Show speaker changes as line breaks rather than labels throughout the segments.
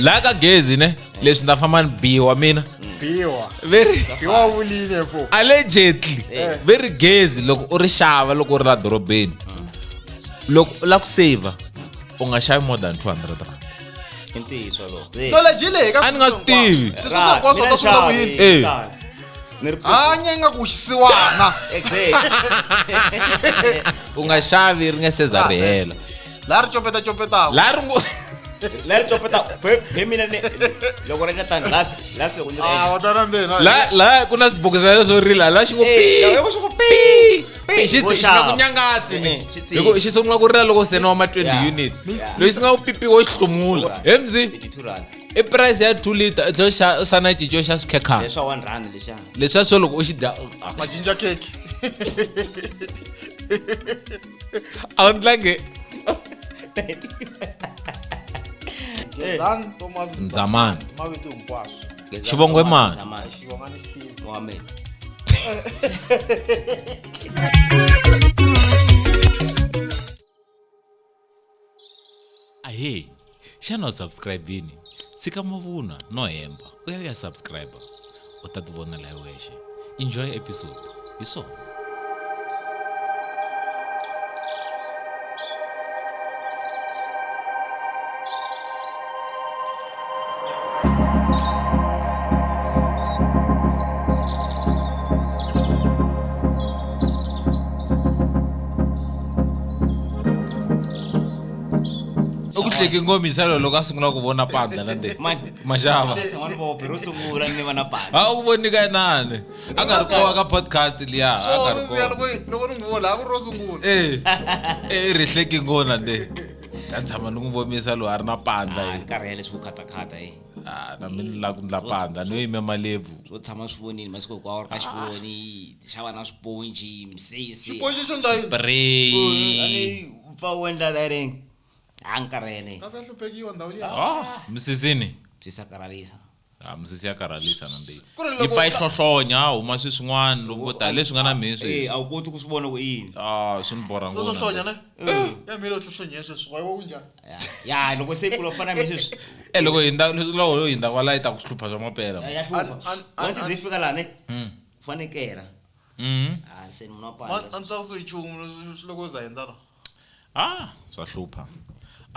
Laha ka gezi ne leswi ni ta famba ni biwa mina.
Biwa.
Very
Biwa vulile fo.
Allegedly. Very gezi loko u ri xava loko u ri la dorobeni. Loko u lava ku save u nga xavi more than 200 rand.
I ntiyiso wolowo.
Knowledge yi lehe ka
A ni nga swi tivi.
Sweswo swa hinkwaswo ta swi vula ku yini?
Eh.
Ni ri
Hanya ingaku u xisiwana.
Exactly.
U nga xavi ri nga se za ri hela.
Laha ri copeta copetaka.
Laha ri ngo
Leri copeta be mina ni loko ri endla tani last last loko ni ri
Ah, wa twana ndzeni.
la la ku na swibokisana swo rila la xi ngo
Eh,
pi
loko xi ku pi
pi xi
vo
xi nga ku
xava.
nyangatsi ni
Eh, xi tsini.
hi ku xi sungula ku rila loko se na wa ma 20
Yeah.
unit
Yeah.
loyi xi nga ku pipiwa xi hlumula he mzi
82 rand.
i price ya 2 liter i tlhela u xa sana cico xa swikhekhana
Leswa 1 rand lexiya.
leswiya swo loko u xi dya
Ma ginger cake.
a wu ndlange
Gezani Thomas
Mzamani.
Mavito hinkwaswo.
Xivongo i mani?
Mzamani.
Xivongo a ni xi tivi.
Mohammed.
Ahee, xana u subscribe-ini? Tshika mavunwa no hemba u ya u ya subscribe u ta tivonela hi wexe. Enjoy episode. Hi swona. U ku hleke ngomisa loko a sungula ku vona pandla na ndzeni.
Mani.
Maxava.
Tshama ni vope ro sungula ni va na pandla.
Ha u ku voni ka inani. A nga ri kona ka podcast liya, a nga ri
Swona
kona.
loko loko ni n'wi vona a ku ri ro sungula.
Eh. Eh ri hleke ngona nde. Ta tshama ni n'wi vomisa loyi a ri na pandla.
Ah,
eh.
ni karhele swo khatakhatha eh.
Ah, na mina ni lava ku ndla pandla ni yo yime malebvu.
Swo tshama swi vonile masiku hinkwawo ri ka xivoni, xava na swiponji, misisi.
Xiponji xo ndla yini?
Spray.
Ani pfa u endla direct. Ah, ni karhele.
Kasi a hluphekiwa ndhawu liya.
Ah, misisini.
Swi karhalisa.
Ah, misisi ya karhalisa na mbili.
Ku ri
Yi
loko
pfa yi
u ta-
hlohlonya, huma swi swin'wana loko ko tala leswi nga na mhini
Eh,
sweswi.
a wu koti ku swi vona ku i yini.
Ah, swi ni borha
Swo
ngopfu.
hlohlonya ne? Ya mina hlohlonya sweswi. Wa yi njhani?
Ya, ya, loko se yi kula ku fana na mina sweswi.
Eh, loko hindza loko yo hindza kwala yi ta ku hlupha swa mapela.
Ya, ya hlupha.
An- an-
Once yi fika laha ne? U fanekela.
Mhm.
Ah, se ni munhu wa
Ma
pandla.
a ni tsakisiwi hi nchumu loko u za hindza la.
Ah, swa hlupha.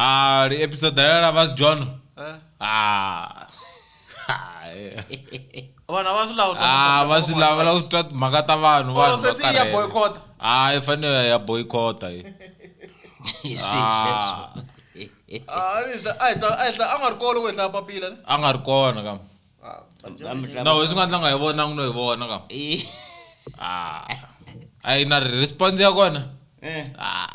Ah, ri episode ya lava John.
Eh.
Ah.
Vanhu a va swi lavi ku twa
Ah,
timhaka
va
ta
swi
vanhu.
lava la ku twa timhaka ta vanhu
Oro
vanhu
se
va
se ya
karhele.
boycott.
Ah, yi fanele ya boycott yi.
Hi sweswo.
Ah, ni a hi a hi a nga ri kona loko hi hlaya papila ne?
A nga ri kona kam.
Ah,
No, swi nga ndla nga hi vonangi no hi vona kam.
Eh.
Ah. A yi na response ya kona.
Eh,
Ah.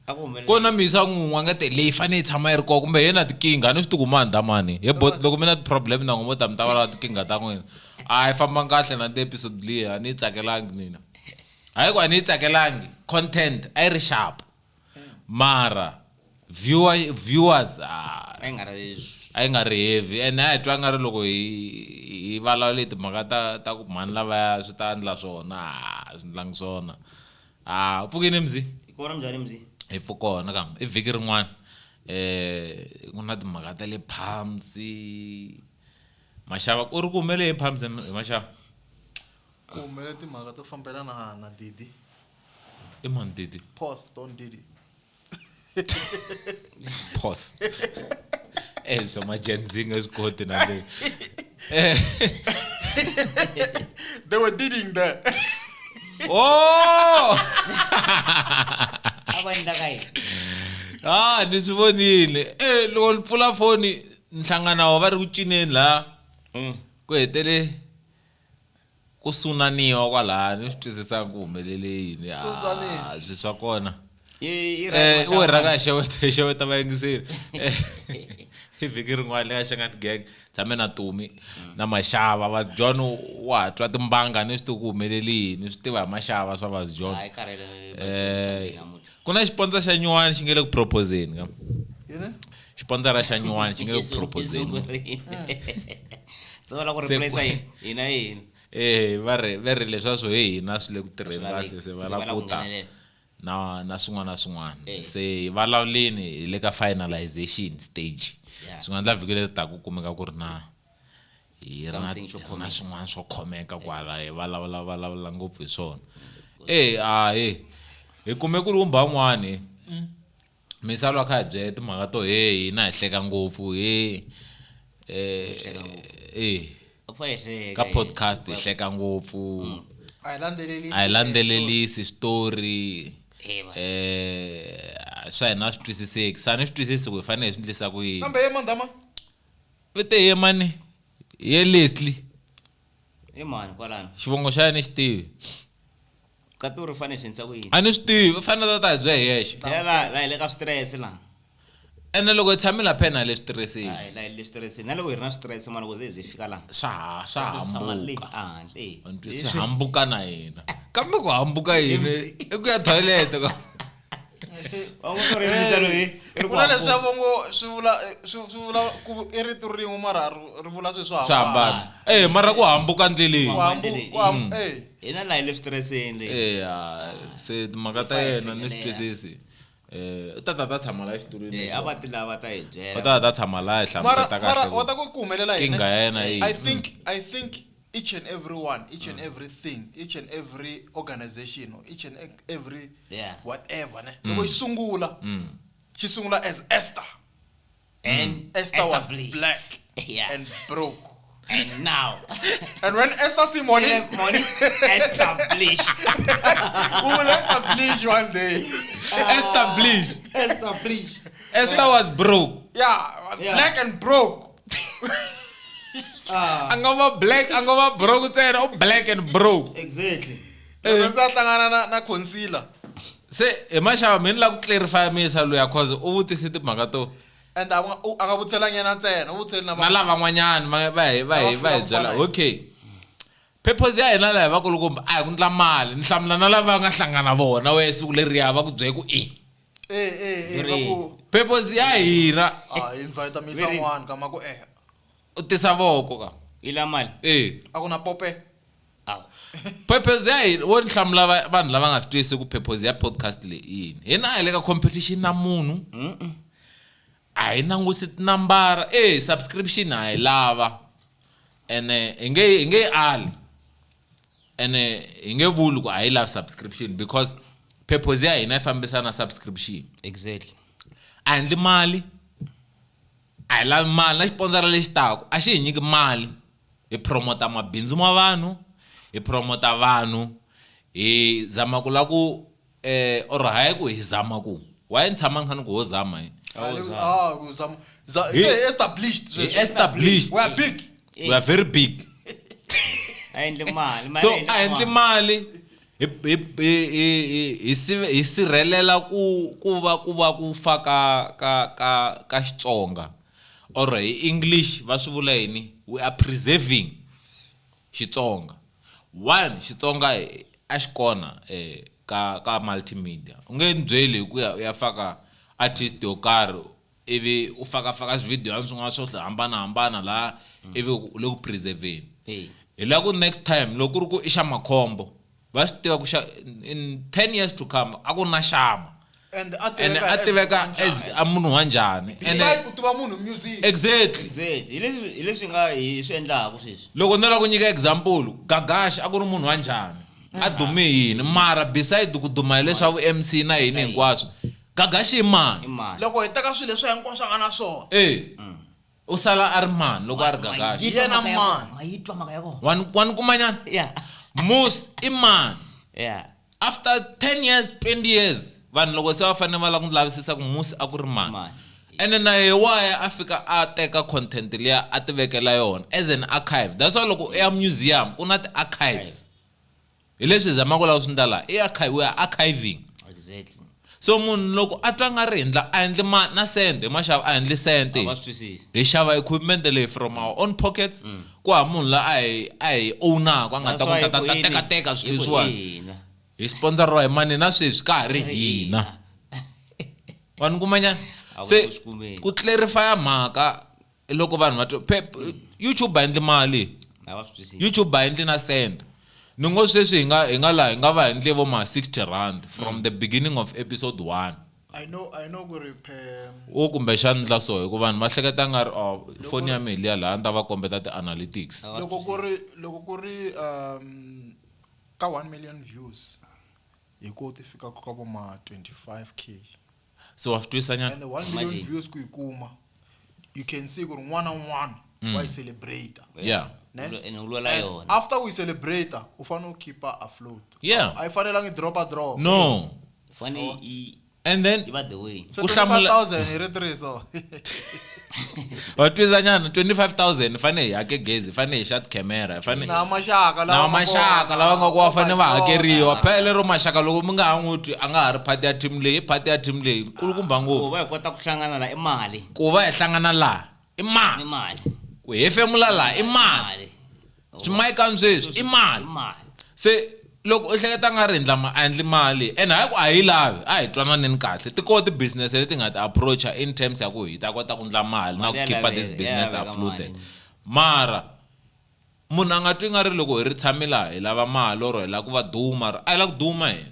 a ku humelela.
Kona misa n'wun'we a nga te leyi fanele yi tshama yi ri kona kumbe yena tinkingha a ni swi tivi ku mani mani he bot loko mi na ti-problem na n'we mo ta mi ta vulavula tinkingha ta n'wina a yi fambanga kahle na ti-episode liya a ni yi tsakelangi mina hayi ku a ni yi tsakelangi content a yi ri sharp mara viewer viewers ah,
A yi nga ri
a yi nga ri heavy ene a hi twa nga ri loko hi hi vulavule timhaka ta ta ku mhani lavaya swi ta endla swona a swi ndlangi swona a pfukini mzi
kona njhani mzi?
hi pfukona kambe i vhiki rin'wana eh ku na timhaka ta le Palms maxava u ri ku humele hi Palms hi maxava
Ku humelele timhaka to fambelana na Didi.
i mani Didi
Pause, don't Didi.
pause eh swa ma Gen Z nga swi koti na le eh
They were didding there.
oh
A va endla ka yini?
ah ni swi vonile eh loko ni pfula foni nhlangano wa va ri ku cineni laha ku hetele ku sunaniwa kwalaya ni swi twisisanga ku humelele yini Ah,
Sunaniwa.
swi swa kona
I
Eh, u hi rhanga hi xeweta hi xeweta vayingiseri Eh, i vhiki rin'wana le ka Xangani gang tshame na Tumi na Maxava va John wa ha twa timbanga ni swi tivi ku humelele yini swi tiva hi Maxava swa va John
Hayi karhele.
Eh, ku na xipondzo xa nyuwani xi nge le ku proposeni ka
Yini?
xipondzara xa nyuwani xi nge le ku proposeni
Se va lava ku
Se-
replace yini? Hina yini?
eh va ri va ri leswa swo hi hina swi le ku tirheni
Swi laveki.
kahle se va
Se va
lava
lava
ku
ku
ta
nghenelela.
Na swin'wana na swin'wana.
Eh.
Se hi vulavuleni hi le ka finalization stage.
Yeah.
Swi nga endla vhiki leri taka ku kumeka ku ri na hi ri na
Something xo
hi ri na
khomeka.
swin'wana swo khomeka kwala hi vulavula vulavula ngopfu hi swona. Eh a he hi kume ku ri wumba wun'wani misalo a kha hi byela timhaka to he hina hi hleka ngopfu he
Hleka ngopfu.
eh
A pfa hi hleka,
ka
eh.
podcast hi hleka ngopfu
A hi landzelelisi.
a hi landzelelisi switori
Eh, va.
swa hina a swi twisiseki se a ni swi twisisi ku hi fanele hi swi endlisa ku yini
Kambe ye mandama.
vite ye mani ye Leslie
I mani kwalano
xivongo xa yena ni xi tivi
ka ti ri fanele swi endlisa ku yini
a ni swi tivi u fanele ta ta hi byela hi yexe
phela la la hi le ka switirese laha
ene loko hi tshame laha phela na le switirhiseni
hi la hi le switirese na loko hi ri na switirese mara loko ze hi ze hi fika laha
swa ha swa
swi tshama le
hambuka
ehandle eh.
Wa ni twisisa? Swi hambuka na hina kambe ku hambuka yini i ku ya toilet ka
Wa n'wi twa ri endlisa loyi, i ri
Ku na
ku
leswi vongo swi vula swi vula ku i rito rin'we mara ri vula swilo swo
swi hambana eh mara ku hambuka ndleleni
Ku hambu ku hambu eh.
hina laha hi le switiraseni le
eh se timhaka ta
Se fa hi
yena ni swi
hlekelela.
twisisi eh u ta ta ta tshama laha xitulwini
Eh, a va ti lava ta hi
u
byela
ta ta tshama laha hi
Mara
hlamuseta
mara
kahle
wa
ku
ta ku ku humelela yini?
nkingha ya yena yi
I think each and every one, each and everything, each and every organization, or each and every
Yeah.
whatever ne. Loko yi sungula, xi sungula as Esther.
And
Esther was
established.
black
Yeah.
and broke.
And now
And when Esther see money,
money established
we will establish one day.
establish
established
Esther was broke
Yeah, was
Yeah.
black and broke.
a nga va black a nga va broke ntsena u black and broke
exactly
Loko se a hlangana na concealer
se hi maxava mi ni lava ku clarify misa luya cause u vutise timhaka to
and a nga a nga vutiselanga yena ntsena, u vutisele na
na lavan'wanyani va hi
Lava
byela
fana.
okay purpose ya hina laha hi vakulukumba a hi ku ndla mali ni hlamula na lava nga hlangana vona we siku leriya va ku byele ku i
Eh eh eh va ku
purpose ya hina
ah invite misa
Very-
n'wana kama ku eh
u tisa voko ka
i la mali
e
a ku na pope.
awu
purpose ya hina wo ni hlamula vanhu lava nga swi twisisi ku purpose ya podcast leyi i yini hina a hi le ka competition na munhu a hi langusi tinambara e subscription a hi lava ene hi nge yi ali ene hi nge vuli ku a hi lavi subscription because purpose ya hina yi fambisana na subscription
exactly
a hi endli mali a hi lavi mali na xipondzara lexi taku a xi hi nyiki mali hi promota mabindzu ma vanhu hi promota vanhu hi zama ku la ku or hayi ku hi zama ku why ni tshama ni kha ni ku ho zama hi
Ah, ku zama
Hi-
se established
hi
sweswi.
established
We are big.
we are very big
a endli mali mali
so
a
a endli mali hi sirhelela ku va ku fa ka Xitsonga or hi English va swi vula yini we are preserving Xitsonga one Xitsonga a xi kona ka multimedia u nge ni byeli hi ku ya u ya faka artist yo karhi ivi u faka swivideo swin'wana swo hambanahambana laha ivi u le ku preserveni
Eh.
hi la ku next time loko ku ri ku i xa makhombo va swi tiva ku xa in 10 years to come a ku na xama
And a
ene a tiveka as a munhu wa njhani ene
Decide ku tiva munhu music.
exactly
exactly hi leswi nga hi swi endlaku sweswi
loko ni lava ku nyika example gagash a ku ri munhu wa njhani a dume yini mara beside ku duma hi leswaku MC na yini hinkwaswo gagash i
i
mani
mali
Loko hi teka swilo leswi hinkwaswo a nga na swona.
e u sala a ri mani loko a ri gagash
Yena mani.
ma yi twa mhaka ya kona
wa ni kumanyana
yeah
mus i mani
yeah
after 10 years 20 years vanhu loko se va fanele va lava ku lavisisa ku musi a ku ri mani
Mani.
ene na ye waya a fika a teka content liya a ti vekela yona as an archive that's why loko u ya museum ku na ti-archives hi leswi hi zamaka ku lava swi ndla laha i archive we are archiving
exactly
so munhu loko a twa nga ri hi ndla a endli na sente hi maxava a endli sente
a va swi twisisi
hi xava equipment leyi from our own pockets ku hava munhu la a hi ownaka a nga ta ku ta ta teka teka swilo leswiwani
hina
hi sponsoriwa hi mani na sweswi ka ha ri hina wa ni kumanyana
A wu
se
le ku swi kumeni.
ku clarify mhaka loko vanhu va twa youtube a endli mali
a va swi twisisi
youtube a endli na cent Ni ngo sweswi hi nga hi nga laha hi nga va hi endle vo ma 60 rand from the beginning of episode 1.
I know ku ri per
Wo kumbexani ndla so hikuva vanhu va hleketa nga ri oh, foni ya mina hi liya laha ni ta va kombeta ti-analytics.
Loko ku ri ka 1 million views hi ko ti fika ka vo ma 25K.
Se wa swi twisisa nyana?
And the 1 million
Imagine.
views ku yi kuma, you can see ku ri n'wana na un'wana wa yi celebrate.
Yeah.
Ne?
And u lwela
And
yona.
after we celebrate, u fanele u keep-a afloat.
Yeah.
A yi fanelangi dropa drop.
No.
Fane i
And then
i va the way.
So
Ku hlamula-
25,000 hi ri three so.
wa twisisa nyana, 25,000 hi fanele hi hake gezi, hi fanele hi xa ti-camera, hi fanele
Na maxaka
na
lava nga
maxaka
kona.
lava nga ku va fanele va
Oh my God.
hakeriwa. Phela lero maxaka loko mi nga ha n'wi twi a nga ha ri part ya team leyi, i part ya team leyi nkulukumba
Ku
ngopfu.
va hi kota ku hlangana la i mali.
Ku va hi hlangana laha i
I
mali,
mali.
ku hefemula laha i mali, swimayikani sweswi i mali.
I mali.
Se loko u hleketa nga ri ndla a endli mali and hayi ku a yi lavi, a hi twananeni kahle, ti kona ti-business leti nga ti approacha in terms ya ku hi ta kota ku ndla mali na ku
Mali ya
keep this
laveka,
business
ya laveka
afloated.
mali.
Mara munhu a nga twi nga ri loko hi ri tshame laha hi lava mali or hi lava ku va duma, a hi lava ku duma hina,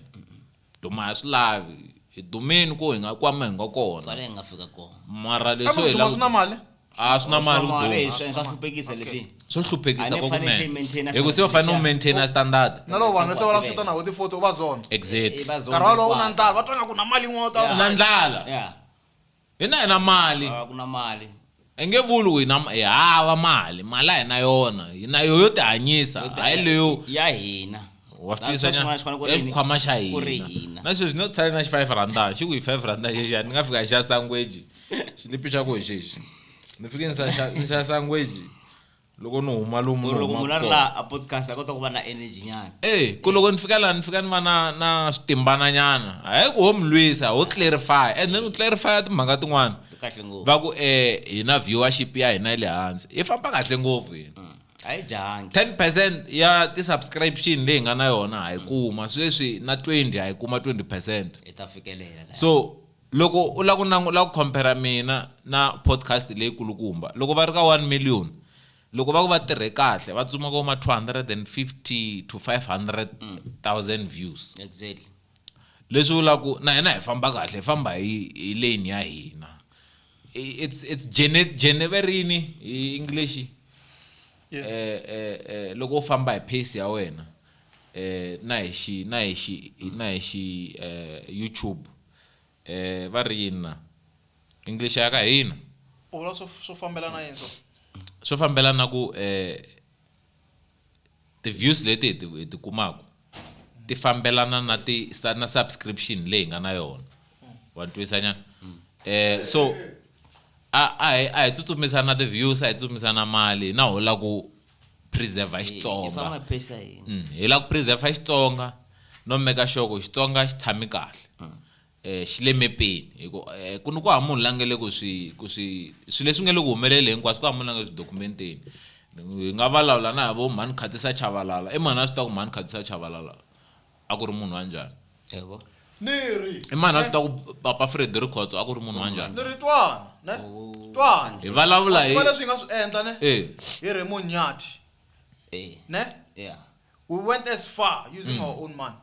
duma a swi lavi, hi dumeni ku hi nga kwama hi nga kona.
Kwale hi nga fika kona.
Mara
Kambe
leswo
ku
hi
duma
lava
swi na mali.
A swi na mali ku duma.
Swa hluphekisa leswi.
Swo hluphekisa
A ni fanele
kwakunene,
hi maintain
hi ku se u fanele u maintain standard.
Na loko vanhu se va lava ku xuta na ho ti-photo va zona.
Exactly.
I va zona
Nkarhi wolowo u na
hinkwako.
ndlala, va twa nga ku na mali yin'wana u ta.
Yeah.
Na ndlala.
Yeah.
Hina hi na mali.
A ku na mali.
I nge vuli ku hi hava mali, mali a hi na yona, hi na yo yo tihanyisa, hayi leyo.
Ya hina.
Wa swi
Na
twisisa
swin'wana
nyana?
swi fanele ku ri
Ya
yini?
xikhwama xa
Ku ri
hina.
hina.
Na sweswi no tshale na xi 5 rand, xi ku hi 5 rand xexiya ni nga fika hi xa sandwich, xilipi xa ku hi xexi ni fike ni xa sandwich loko ni huma lomu
Ku
ni
ri loko
humaka
munhu a ri
kona.
laha a podcast a kota ku va na energy nyana.
Eh, ku loko ni fika laha ni fika ni va na switimbana nyana, hayi ku ho mi lwisa, ho clarify and then ku clarify timhaka tin'wana.
Ti kahle ngopfu.
Va ku hi na viewership ya hina yi le hansi, yi famba kahle ngopfu hina.
A yi jahangi.
10% ya ti-subscription leyi hi nga na yona ha yi kuma sweswi, na 20 ha yi kuma 20%.
Hi ta fikelela la.
So loko u lava ku lava ku compare mina na podcast leyi kulukumba, loko va ri ka 1 million, loko va ku va tirhe kahle va tsuma ko ma 250 to 500,000 views.
Exactly.
Leswi vulaka ku na hina hi famba kahle, hi famba hi lane ya hina. It's geneverini hi English.
Yeah.
Loko u famba hi pace ya wena, na hi xi na hi xi na hi xi YouTube, va ri yini na English ya ka hina?
U vula swo fambelana yini so?
Swo fambelana na ku ti-views leti hi ti kumaka ti fambelana na ti na subscription leyi hi nga na yona. Wa ni twisa nyana? So a hi tsutsumisa na ti-views, a hi tsutsumisa na mali, na ho la ku preserve
Hi
Xitsonga.
famba hi pace ya hina.
Hi la ku preserve Xitsonga no make sure ku Xitsonga xi tshami kahle. Xi le mepeni hi ku ku ni ku hava munhu la nga le ku swi ku swi swilo leswi nga le ku humeleli hinkwaswo, ku hava munhu la nga swi documenteni. Hi nga vulavula na hi vo mhani Khatisa Chavalala, i mhani a swi tiva ku mhani Khatisa Chavalala a ku ri munhu wa njhani?
Yebo.
Ni ri.
I mhani a swi tiva ku papa Frederick Khotso a ku ri munhu wa njhani?
Ni ri twana, ne? Twana.
Hi vulavula hi
Wa leswi hi nga swi endla, ne?
Eh.
Hi Raymond Nyathi.
Eh.
Ne?
Yeah.
We went as far using our own money.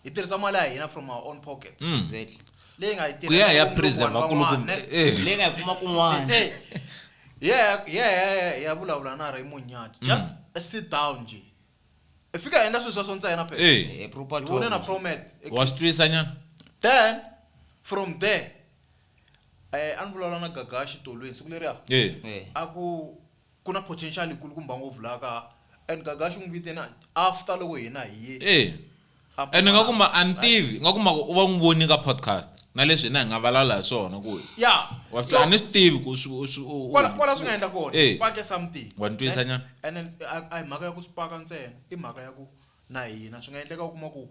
Hi tirhisa mali ya hina from our own pockets.
Exactly.
Leyi nga yi
Ku ya hi ya
tirhisa
preserve
van'wana,
kulukumba.
ne?
Eh.
Leyi nga yi kuma kun'wana.
Eh. Yeah, ya vulavula na Raymond Nyathi. Just a sit down nje. I fika hi endla swilo sweswo ntsena phela.
Eh.
Eh, proper
Hi vone na
talk.
Promet.
Wa swi twisisa nyana?
Then from there a ni vulavula na Gaga xitolweni siku leriya.
Eh.
Eh.
A ku ku na potential yikulukumba ngopfu laha ka and Gaga xi n'wi vitene after loko hina hi ye.
Eh.
A
And nga kuma a ni tivi, nga kuma ku u va n'wi voni ka podcast na leswi hina hi nga vulavula hi swona ku
Yeah.
wa swi
So,
a ni swi tivi ku swi swi
kwala swi nga endla kona
Eh.
spark something.
Wa ni twisisa nyana?
And then a hi mhaka ya ku spark ntsena, i mhaka ya ku na hina swi nga endleka u kuma ku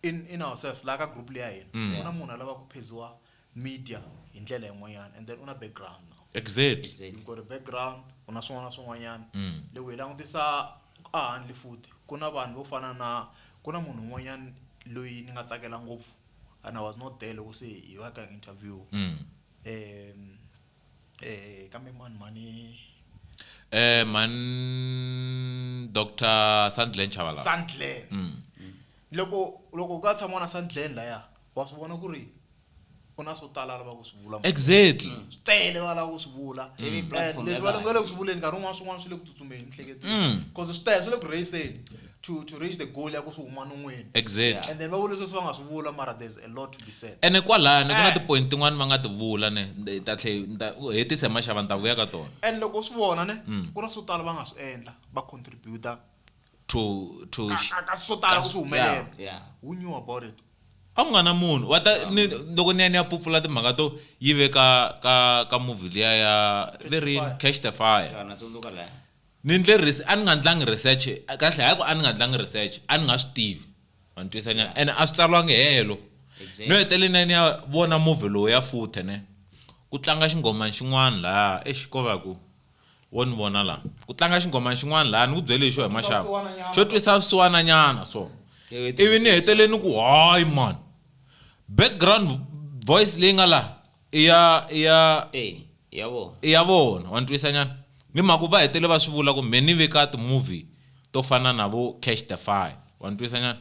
in ourselves laha ka group leya hina ku na munhu a lava ku pheziwa media hi ndlela yin'wanyana and then u na background now.
Exactly.
Exactly.
You've got a background, u na swin'wana na swin'wanyana. Loko hi langutisa a handle futhi ku na vanhu vo fana na ku na munhu un'wanyana loyi ni nga tsakela ngopfu and I was not there loko se hi va ka interview. Kambe mani mani
Man Dr Sandlen Chabalala.
Sandlen. Loko ka tshama na Sandlen laya wa swi vona ku ri u na swo tala lava ku swi vula.
Exactly.
Swi tele va lava ku swi vula.
Ivi platform
Leswi
ya
va
kahle.
nga le ku swi vuleni nkarhi wun'wana swin'wana swi le ku tsutsumeni miehleketweni. Because swi tele swi le ku raceni to reach the goal ya ku swi huma non'weni.
Exactly.
And then va vula leswi va nga swi vula mara there's a lot to be said.
Ene kwalani ku na ti-point tin'wani va nga ti vula ne ni ta tlhe ni ta u hetisa hi maxava ni ta vuya ka tona
And loko u swi vona ne ku na swo tala va nga swi endla va contributor
to
ka swo tala ku swi humelela.
Yeah.
Who knew about it?
A ku nga na munhu wa ta ni loko ni ya ni ya pfupfula timhaka to yi ve ka ka ka movie liya ya ve ri
Fire.
Catch the Fire.
Ya, na tsundzuka laya.
Ni ndle a ni nga ndlangi research kahle hayi ku a ni nga ndlangi research a ni nga swi tivi wa ni twisa nyana ene a swi tsariwangi helo.
Exactly.
No heteleni ni ya vona movie lowu ya futhe ne ku tlanga xinghomani xin'wana laha exi ko va ku wo ni vona laha ku tlanga xinghomani xin'wana laha ni ku byele hi xo hi maxava xo twisa vusiwana nyana so ivi ni heteleni ku hayi man background voice leyi nga laha i ya i ya
Eh, ya vona.
i ya vona wa ni twisa nyana ni mhaka va hetele va swi vula ku me ni veka ti-movie to fana na vo Catch the Fire wa ni twisa nyana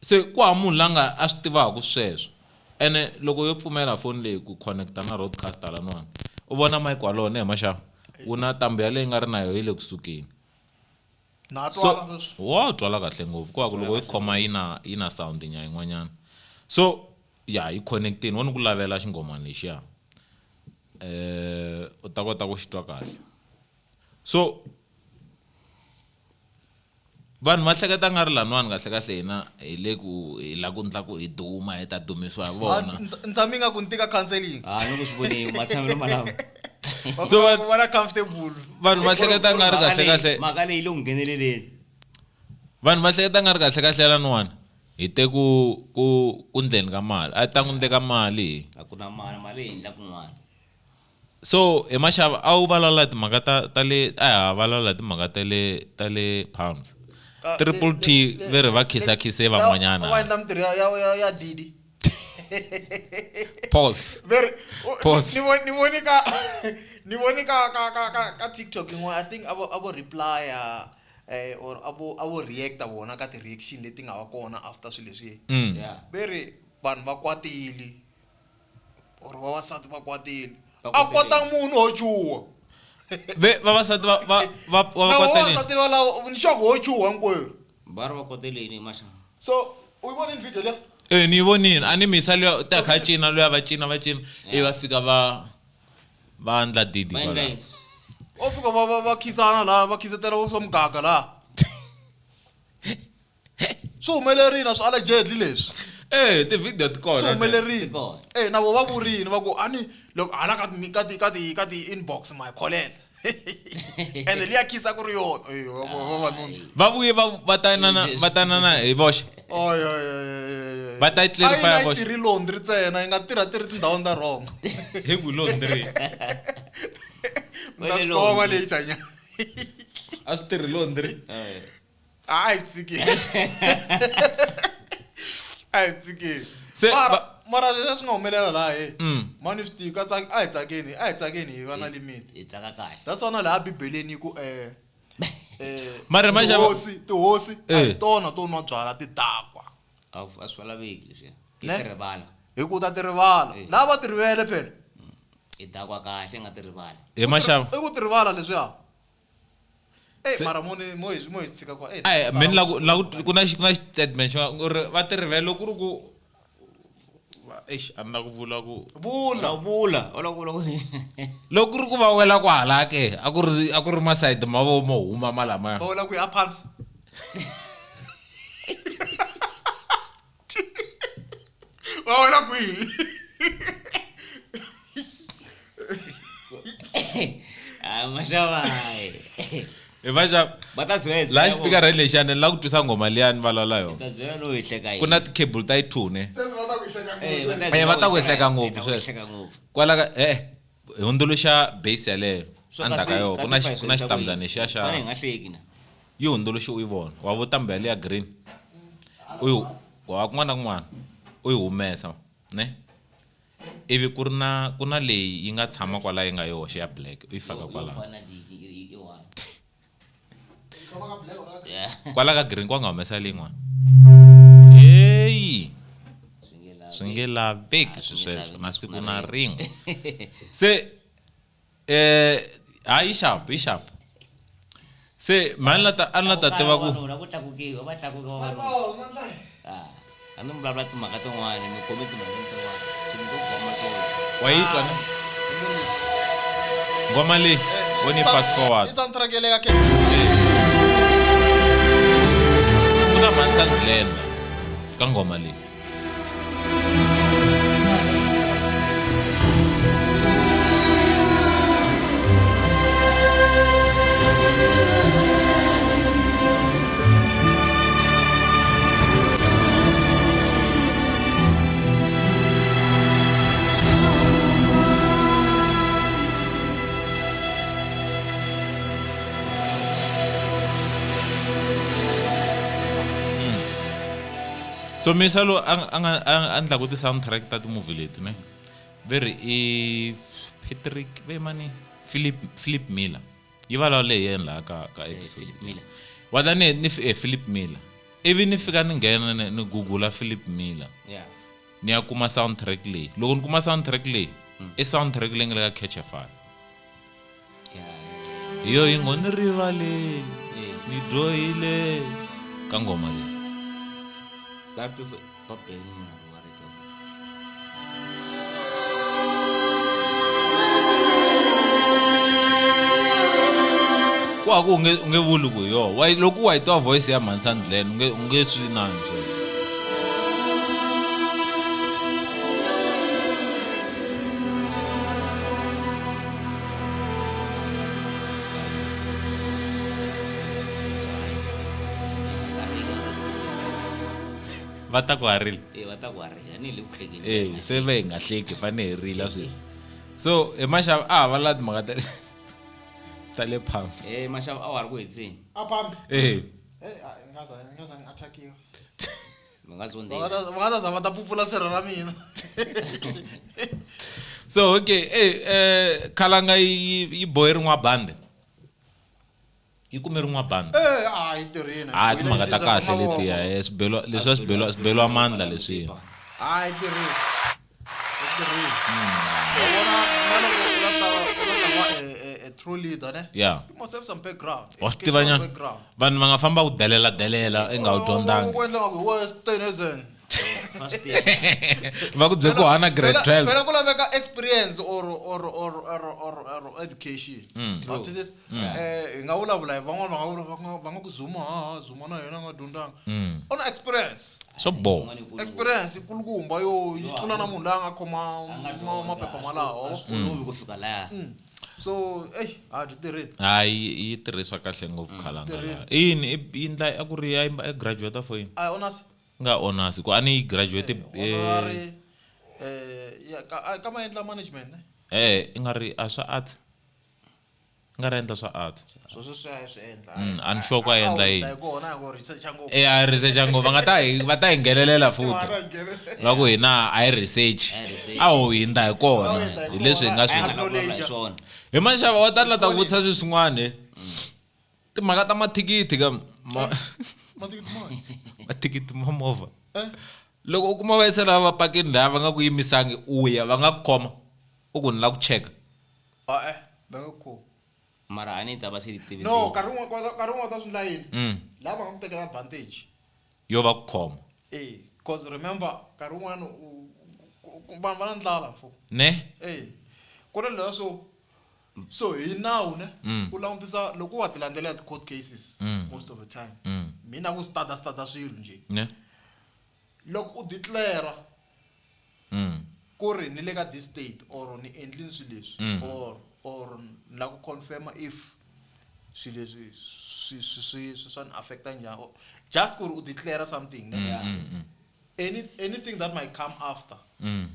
se ku hava munhu la nga a swi tivaka sweswo ene loko yo pfumela foni leyi ku connecta na roadcaster laniwani u vona mic walowo ne hi maxava wu na tambu yaleyi nga ri na yona yi le kusukeni
Na
so
twala sweswi.
wa twala kahle ngopfu ku va ku loko yi khoma yi na yi na sound nya yin'wanyana so ya yi connectini wo ni ku lavela xinghomani lexiya u ta kota ku xi twa kahle so vanhu va hleketa nga ri laniwani kahle kahle hina hi le ku hi la ku ndla ku hi duma hi ta dumisiwa hi vona
Ni tshame nga ku ni tika counseling.
Ah, ni ku swi voneni matshamelo malamo.
So
Va va comfortable.
Vanhu va hleketa nga ri kahle kahle
Mhaka leyi yi le ku ngheneleleni.
vanhu va hleketa nga ri kahle kahle laniwani hi te ku ku ku ndleni ka mali a ta ku ndleka mali hi
A ku na mali, mali yi endla kun'wana.
so hi maxava a wu vulavula timhaka ta ta le a ha vulavula timhaka ta le ta le Palms Triple T ve ri va khisakhise van'wanyana
Va endla mintirho ya ya ya Didi.
Pause.
Very
Pause.
Ni voni ka ni voni ka ka ka ka ka TikTok yin'wana I think a vo reply or a vo react vona ka ti reaction leti nga va kona after swilo leswi.
Yeah.
Ve ri vanhu va kwatile or vavasati va kwatile.
Va
A
kwatile.
kwata munhu ho chuha.
Ve vavasati va va va va
Na
kwatele
vavasati valavo ni sure ku ho chuha hinkwerhu.
Va ri va koteleni maxava.
So u yi vonile video liya?
eh ni vonini a ni misa luya ta kha cina luya va cina va cina ivi va fika va va endla didi
Va endla
kwala
yini?
O fika va va va khisana laha va khisetela swa mugaga laha. Swi humelerile swi allegedly leswi.
eh ti-video ti kona
Swi humelerile.
Ti kona.
Eh na vo va vurini va ku a ni loko hala ka ti ka ti ka ti ka ti inbox my kholela. Ende liya khisa ku ri yona. Eh vavanuna.
va vuye va va tanana va tanana hi voxe
Ay ay ay.
Va ta yi clarify
A yi
voxe.
tirhi laundry ntsena yi nga tirha tirhi tindhawini ta wrong.
hi ku laundry
Ta swi koma leyi chanya.
a swi tirhi laundry
Eh.
A hi tshikeni. A hi tshikeni.
Se,
Mara
va-
mara leswi swi nga humelela laha he. Mani swi tivi ka a hi tsakeni, a hi tsakeni hi va na limit.
Hi tsaka kahle.
That's why na laha bibeleni ku
Mara maxava-
tihosi a hi
Eh.
tona to nwa byala ti dakwa.
A swi laveki leswiya. I
Ne?
ti rivala.
Hi ku ta ti rivala.
Eh.
Laha va ti rivele phela.
I dakwa kahle i nga ti rivali.
hi maxava
I ku ti rivala leswiya. Eh
Se-
mara mo ni mo hi mo hi tshika kwa. Eh
ai mina la ku la ku ku na ku na statement xo ku ri va ti rivele ku ri ku eish a ni la ku vula ku
Vula.
U vula, u la ku vula ku
loko ku ri ku va wela kwahala ke a ku ri a ku ri masayiti ma vo mo huma malamaya
Va wela ku ya Palms. Va wela kwihi?
Ah, maxava.
hi vaxava
Va ta byela
laha xipikara lexiyani ni la ku twisa nghoma liyani va lwala yona
Ta byela no hi hleka
ku na ti-cable ta yi two ne
Sweswi va ta ku hleka
Eh,
ngopfu.
Eh, va ta ku hleka ngopfu
sweswo.
sweswo.
Hleka ngopfu.
kwala ka e hundzuluxa base yaleyo
So
endzhaku ka yona ku na ku na xitambyana lexiya xa
Fane hi nga hleki na.
yi hundzuluxe u yi vona wa vo tambu yaleyo ya green u yi wa kun'wana na kun'wana u yi humesa ne ivi ku ri na ku na leyi yi nga tshama kwala yi nga yoxe ya black u yi faka
Yo
kwala
fana na leyi i one. Yeah.
Kwala ka green kwa nga humesa leyin'wana. Heyi
Swi nge lavi.
swi nge laveki
Ah,
swi
swi nge
sweswo
laveki
na siku na
rin'we.
rin'we. Se hayi xapu yi xapu. Se mhani la ta a ni la ta tiva ku
Vavanuna ku tlakukiwa va tlakuka vavanuna. Ah, a ni vulavula timhaka tin'wani mi khome timhaka tin'wani swi mi to khoma tona.
wa yi twa ne? Ngoma leyi wo ni fast forward.
I soundtrack ya le ka
Ku na Manson Glenn ka ngoma leyi. So misa lowu a nga a endlaku ti-soundtrack ta ti-movie leti ne ve ri i Patrick ve mani Philip Miller yi vulavule hi yena laha ka episode
Philip Miller.
wa ta ni ni Philip Miller ivi ni fika ni nghena ni gugula Philip Miller
Yeah.
ni ya kuma soundtrack leyi loko ni kuma soundtrack leyi i soundtrack leyi nga le ka Catch a Fire
Yeah.
hi yo yi ngo ni rivale ni dyohile ka ngoma leyi
That to Papa ni wa ri ka.
Ku ha ku u nge vuli ku hi yoho wa loko wa yi twa voice ya Manson Glenn u nge swi nani sweswo. Va ta ku ha rila.
Eh va ta ku ha rila ni le ku hlekeni.
Eh se va hi nga hleki hi fanele hi rila sweswi. So hi maxava a ha va la timhaka ta le Palms.
Eh maxava a wa ri ku hetseni.
A Palms.
Eh
Eh ni nga za ni attackiwa.
Mi nga
Va
zondzeli.
nga ta za va ta pupula sirha ra mina.
So okay Khalanga yi bohe rin'wa bandi. Yi kume rin'wa bandi.
Eh a yi tirhile.
A timhaka ta kahle letiya swibelwa leswiya swibelwa swibelwa mandla leswiya.
A yi tirhile. Yi tirhile. Wa vona na loko u la ta va a true leader ne?
Yeah.
You must have some background.
Wa swi tiva nyana
Background.
vanhu va nga famba ku delela delela i nga wu dyondzanga.
Ku endla ku hi wehe Stenezen.
Va ku byela ku hana grade 12.
Phela ku laveka experience or education. Wa twisisa? Hi nga vulavula hi van'wana va nga vula va nga ku Zuma ha Zuma na yena a nga dyondzanga. U na experience.
Swo boha.
Experience kulukumba yo yi tlula na munhu loyi a nga khoma maphepha malawo.
A swi olovi ku fika laya.
So a byi tirhile.
Hayi yi tirhisiwa kahle ngopfu Khalanga laha. I yini i ndla a ku ri a graduate for yini?
A honors.
Nga honors ku a ni yi graduate
Honorary ya ka ma endla management ne?
I nga ri a swa art. I nga ri endla swa art.
Swo sweswi a swi endla.
A ni sure ku a endla yini.
Hi kona hi ku research ngopfu.
A research ngopfu va nga ta hi va ta hi nghenelela futhi. Va ku hina a hi research. A ho hindza hi kona hi leswi hi nga swi
A nga vulavula hi swona.
Hi maxava wa ta la ta vutisa swilo swin'wana. Timhaka ta mathikithi ka
Mathikithi ma
mathikithi ma movha. Loko u kuma va yisa lava va pakini laya va nga ku yimisangi u ya va nga ku khoma u ku ni la ku cheka.
Va nga ku khomi.
Mara a ni ta va se ti tivisile.
No, nkarhi wun'wana ta swi endla yini? Lava nga ku tekela advantage.
Yo va ku khoma.
Cause remember nkarhi wun'wana vanhu va na ndlala mfo.
Ne?
Ku na leswiya so hi nawu ne u langutisa loko wa ti landzelela ti-court cases most of the time. Mina ku stada swilo nje.
Ne?
Loko u declare ku ri ni le ka this state or ni endlini swilo leswi or ni la ku confirm if swilo leswi swi swa ni affecta njhani just ku ri u declare something ne? Anything that might come after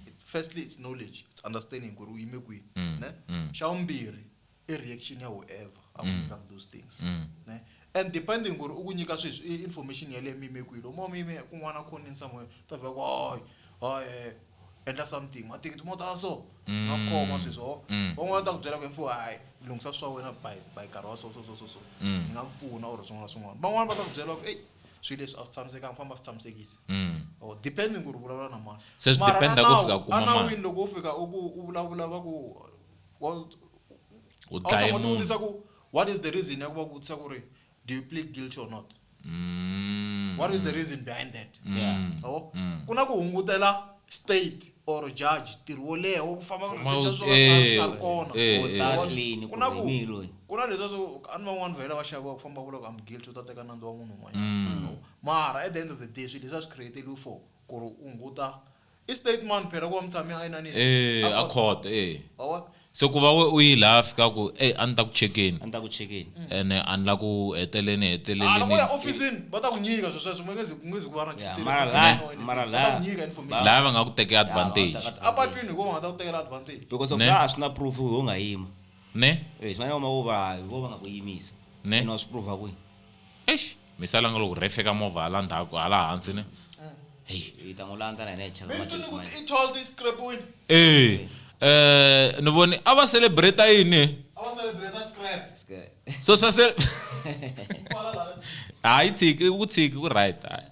it's, firstly it's knowledge, it's understanding ku ri u yime kwihi ne? Xa vumbirhi i reaction ya whoever a ku nyikaka those things ne? And depending ku ri u ku nyika sweswi i information yaleyo mi yime kwihi loko mo mi yime kun'wana khoneni somewhere ta vhela ku hayi hayi Endla something mathikithi mo tala so nga khoma sweswo van'wana ta ku byela ku mfo hayi lunghisa swa wena by nkarhi wa so so so so so ni nga ku pfuna or swin'wana na swin'wana. Van'wana va ta ku byela ku ey swilo leswi a swi tshamisekanga famba swi tshamisekisa or depending ku ri vulavula na mani.
Se swi
Mara
depend-a ku fika kuma mani.
Enawini loko u fika u ku u vulavula va ku
U
a wu
dlaye
tshama u ti
munhu.
vutisa ku what is the reason ya ku va ku vutisa ku ri do you plead guilty or not? What is the reason behind that? Yabo? Ku na ku hungutela state or judge ntirho wo leha wo ku famba ku research swo ka swi nga ri kona.
U ta clean
Ku na
ku
ku
ri mi loyi.
ku na leswiya swo a ni van'wani vhela va xaviwa ku famba vula ku I'm guilty u ta teka nandzu wa munhu un'wanyana. Mara at the end of the day swilo leswi a swi create-eliwi for ku ri u hunguta i statement phela ku va mutshami a inani
A court eh.
Wa
Se ku va we u yi laha fika ku ey a ni ta ku chekeni.
A ni ta ku chekeni.
Ene a ni la ku heteleni
A
heteleleni.
loko u ya ofisini va ta ku nyika sweswo sweswo ku nge zi ku va na
Yeah,
xitirho
mara
or
la-
anything.
mara
Va ta
la-
ku nyika information.
Laha va nga ku teki advantage.
va ta
A patwini hi ko va nga ta ku tekela advantage.
Because of
Ne?
laha a swi na proof ho nga yima.
Ne?
Swi nga kuma ku va vo va nga ku yimisa.
Ne?
Ene wa swi prove kwihi?
Eish, misala nga loko ref ka movha hala ndzhaku hala hansi ne. Hey.
Hi ta n'wi landza na hina hi cheka
Mi twi ni ku
ma-document.
i told i scrap-wini.
Ni voni a va celebrate yini?
A va celebrate scrap.
So swa se Hayi tshiki ku tshiki ku right. Hayi.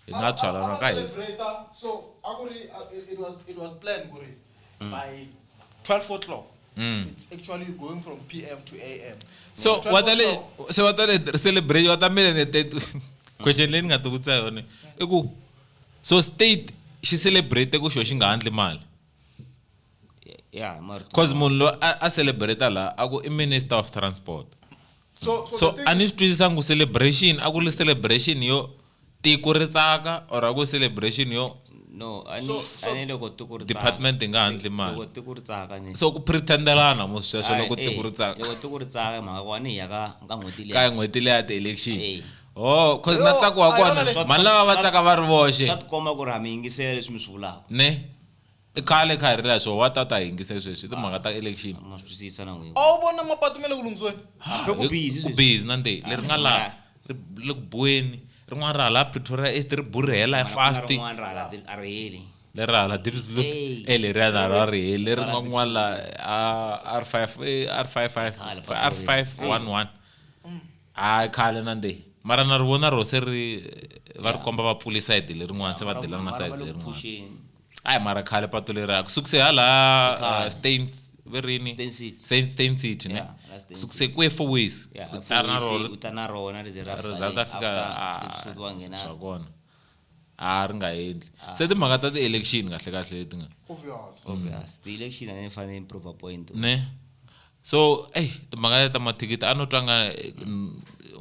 Hi nga tshwala na ka hisa.
Celebrate so a ku ri it was planned ku ri by 12 o'clock. It's actually going from PM to AM.
So
12
wa ta le
o'clock.
se wa ta le celebrate wa ta mele ne question leyi ni nga ti vutisa yona i ku so state xi celebrate ku xo xi nga handli mali.
Yeah, mara
Cause munhu loyi a celebrate la a ku i minister of transport.
So
So
the thing
a ni swi twisisangi ku celebration a ku ri celebration yo tiko ri tsaka or a ku celebration yo
No, a ni
So- so-
a ni loko tiko ri tsaka.
department yi nga handli mali.
Loko tiko ri tsaka ni.
So ku pretendelana mo sweswo loko tiko ri tsaka.
Loko tiko ri tsaka mhaka ku a ni hi ya ka n'hweti liya.
Ka n'hweti liya ya ti-election.
Eh.
Oh, cause na
Yo,
ntsako wa
a
kona
yona
mani lava va tsaka va ri voxe.
Swa tikomba ku ri ha mi yingisela leswi mi swi vulaka.
Ne? I khale kha hi ri la swo wa tata hi yingise sweswi timhaka ta election.
Ma swi twisisa na n'wina.
A wu vona mapatu ma le ku lunghisiweni?
Ku busy
Ku
sweswi.
busy na nde leri nga laha ri le ku buweni rin'wana ra hala Pretoria East ri burhela fast.
Rin'wana ra hala a ri heli.
Leri ra hala Diepsloot
Ey.
leriya na ra ri heli leri rin'wana la R5 R55
Khale
R511. Hayi khale na nde. Mara na ri vona ro se ri va ri komba va pfule side lerin'wana se va delana na
Mara
side
va le ku
lerin'wana.
phusheni.
Hayi mara khale patu leriya ku sukise hala
Khale.
Stains verini
Steyn City.
Steyn City ne.
Yeah, la Steyn
Sukise kwe four ways.
Yeah,
U ta na rona
u ta na rona ri ze ra
ri
fika
za
le
ta fika
after Diepsloot wa nghena.
swa kona. A ri nga endli. Se timhaka ta ti-election kahle kahle leti nga.
Obvious.
Obvious. The election a ni fanele ni prove a point.
Ne? So, ey timhaka ta mathikithi a no twa nga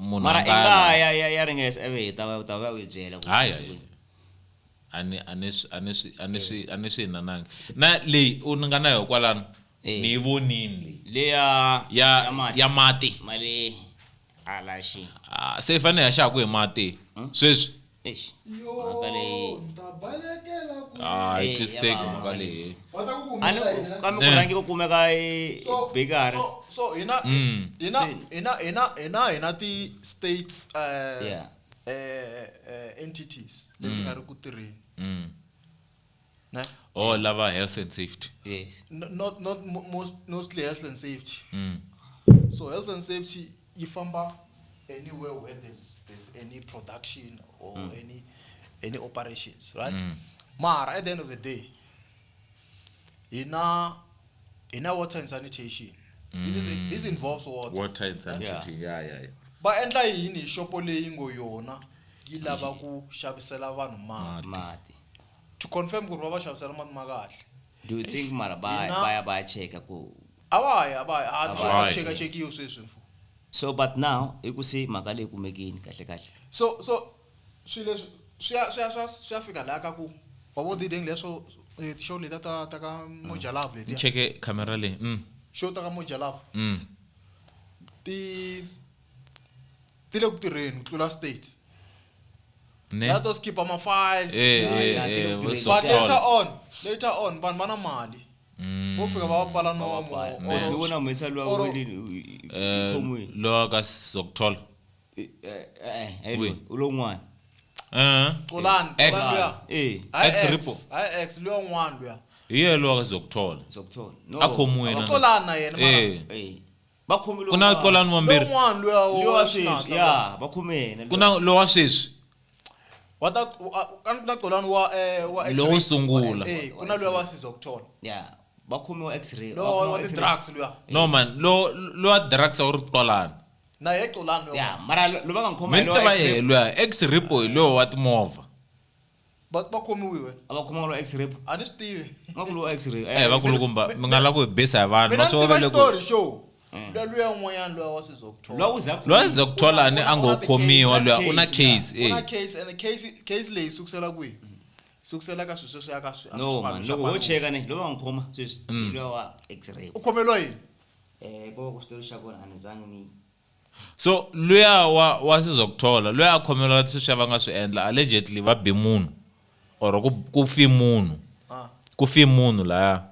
munhu
Mara
a
i
nga
nga ya ya ya ringesa eve hi ta va u ta va u yi byela ku
Hayi, hayi. A ni a ni swi a ni swi a ni swi a ni swi inananga. Na leyi u ni nga na yona kwalano
Eh.
ni yi vonini leyi.
Leya
Ya
mati.
ya mati.
Mali alaxi.
Ah, se hi fanele hi ya xava kwihi mati? Sweswi.
Eish.
Yo,
Mhaka leyi.
ni ta balekela ku.
Ah, yi
Eh,
twisiseki
ya va-
mhaka leyi.
Va ta ku
A ni
kumela hina.
kambe ku
Eh.
rhangi ku kumeka e bakery.
So hina hina hina hina hina hina ti states
Yeah.
entities leti nga ri ku tirheni. Ne?
Oh, lava health and safety.
Yes.
Not not most mostly health and safety. So health and safety yi famba anywhere where there's any production or any operations, right? Mara at the end of the day, hina water and sanitation. This is this involves water.
Water and sanitation. Yeah, yeah, yeah.
Va endla yini hi xopo leyi ngo yona yi lava ku xavisela vanhu mati?
Mati.
To confirm ku ri va va xavisela mati ma kahle.
Do you think mara ba
Hina-
ba ya ba cheka ku
A va yi, a va yi. A
va
ti
yi.
cheka chekiwi sweswi mfo.
So but now i ku se mhaka leyi kumekini kahle kahle.
So so swilo leswi swi ya swi ya swi ya swi ya fika laha ka ku wa vo dideng leswo ti-show letiya ta ka Moja Love
Ni
letiya.
cheke camera leyi.
Show ta ka Moja Love. Ti le ku tirheni ku tlula state.
Ne?
La to skip ma files.
Yeah, ti le ku
vo
tirheni.
But
Sokol.
later on vanhu va na mali. Vo fika va va pfala nomo.
Or swi vona mhisa luwa
or-
welini khomiwini.
Lowa ka Sokol.
Eh,
Wihi?
u lon'wana.
Eh.
Xolani,
Ex.
Xolani luya.
Eh.
Hayi
Ex
ex,
Repo.
hayi ex luya un'wana luya.
Hi yena lowa ka Zokuthola.
Zokuthola. No.
A khomiwe na.
Xolani na yena mara
Eh.
Eh. Va khomile
Ku na Xolani wambirhi.
lowun'wana luya
Lowa
wa
sweswi.
xinatla
Ya, va khome yena.
Ku na lowa sweswi.
wa ta ka na Xolani wa wa X-ray.
Lowo sungula.
Eh, ku na luya wa Sizokuthola.
Ya, va khomiwa X-ray.
Lowa wa ti-drugs luya.
No man, lo lowa drugs a wu ri Xolani.
Na ye Xolani luya.
Ya, mara lo va nga khoma
Mi ni tiva yehe luya ex repo hi lowa wa timovha.
Va khomiwiwe.
A va khoma lo X-ray.
A ni swi tivi.
Nga ku lo X-ray.
Eh vakulukumba mi nga lava ku hi bisa hi vanhu
Mina
ma
ni
swi
tiva
va le ku
xitori show. Luya luya un'wanyana luya wa Sizokuthola.
Lowa uza
lowa Zokuthola ni a ngo khomiwa luya u na case
Ku na
eh.
case and case case leyi sukusela kwihi? Sukusela ka swilo sweswiya ka swi a swi
No man,
swi
loko ho
paluxa.
cheka ni, lo va nga khoma sweswi. Hi luya wa X-ray.
U khomeliwa yini?
Eh, ko ku xitori xa kona a ni zangi ni
So luya wa Sizokuthola luya a khomelwa sweswiya va nga swi endla allegedly va bi munhu or ku fi munhu.
Ah.
Ku fi munhu laya.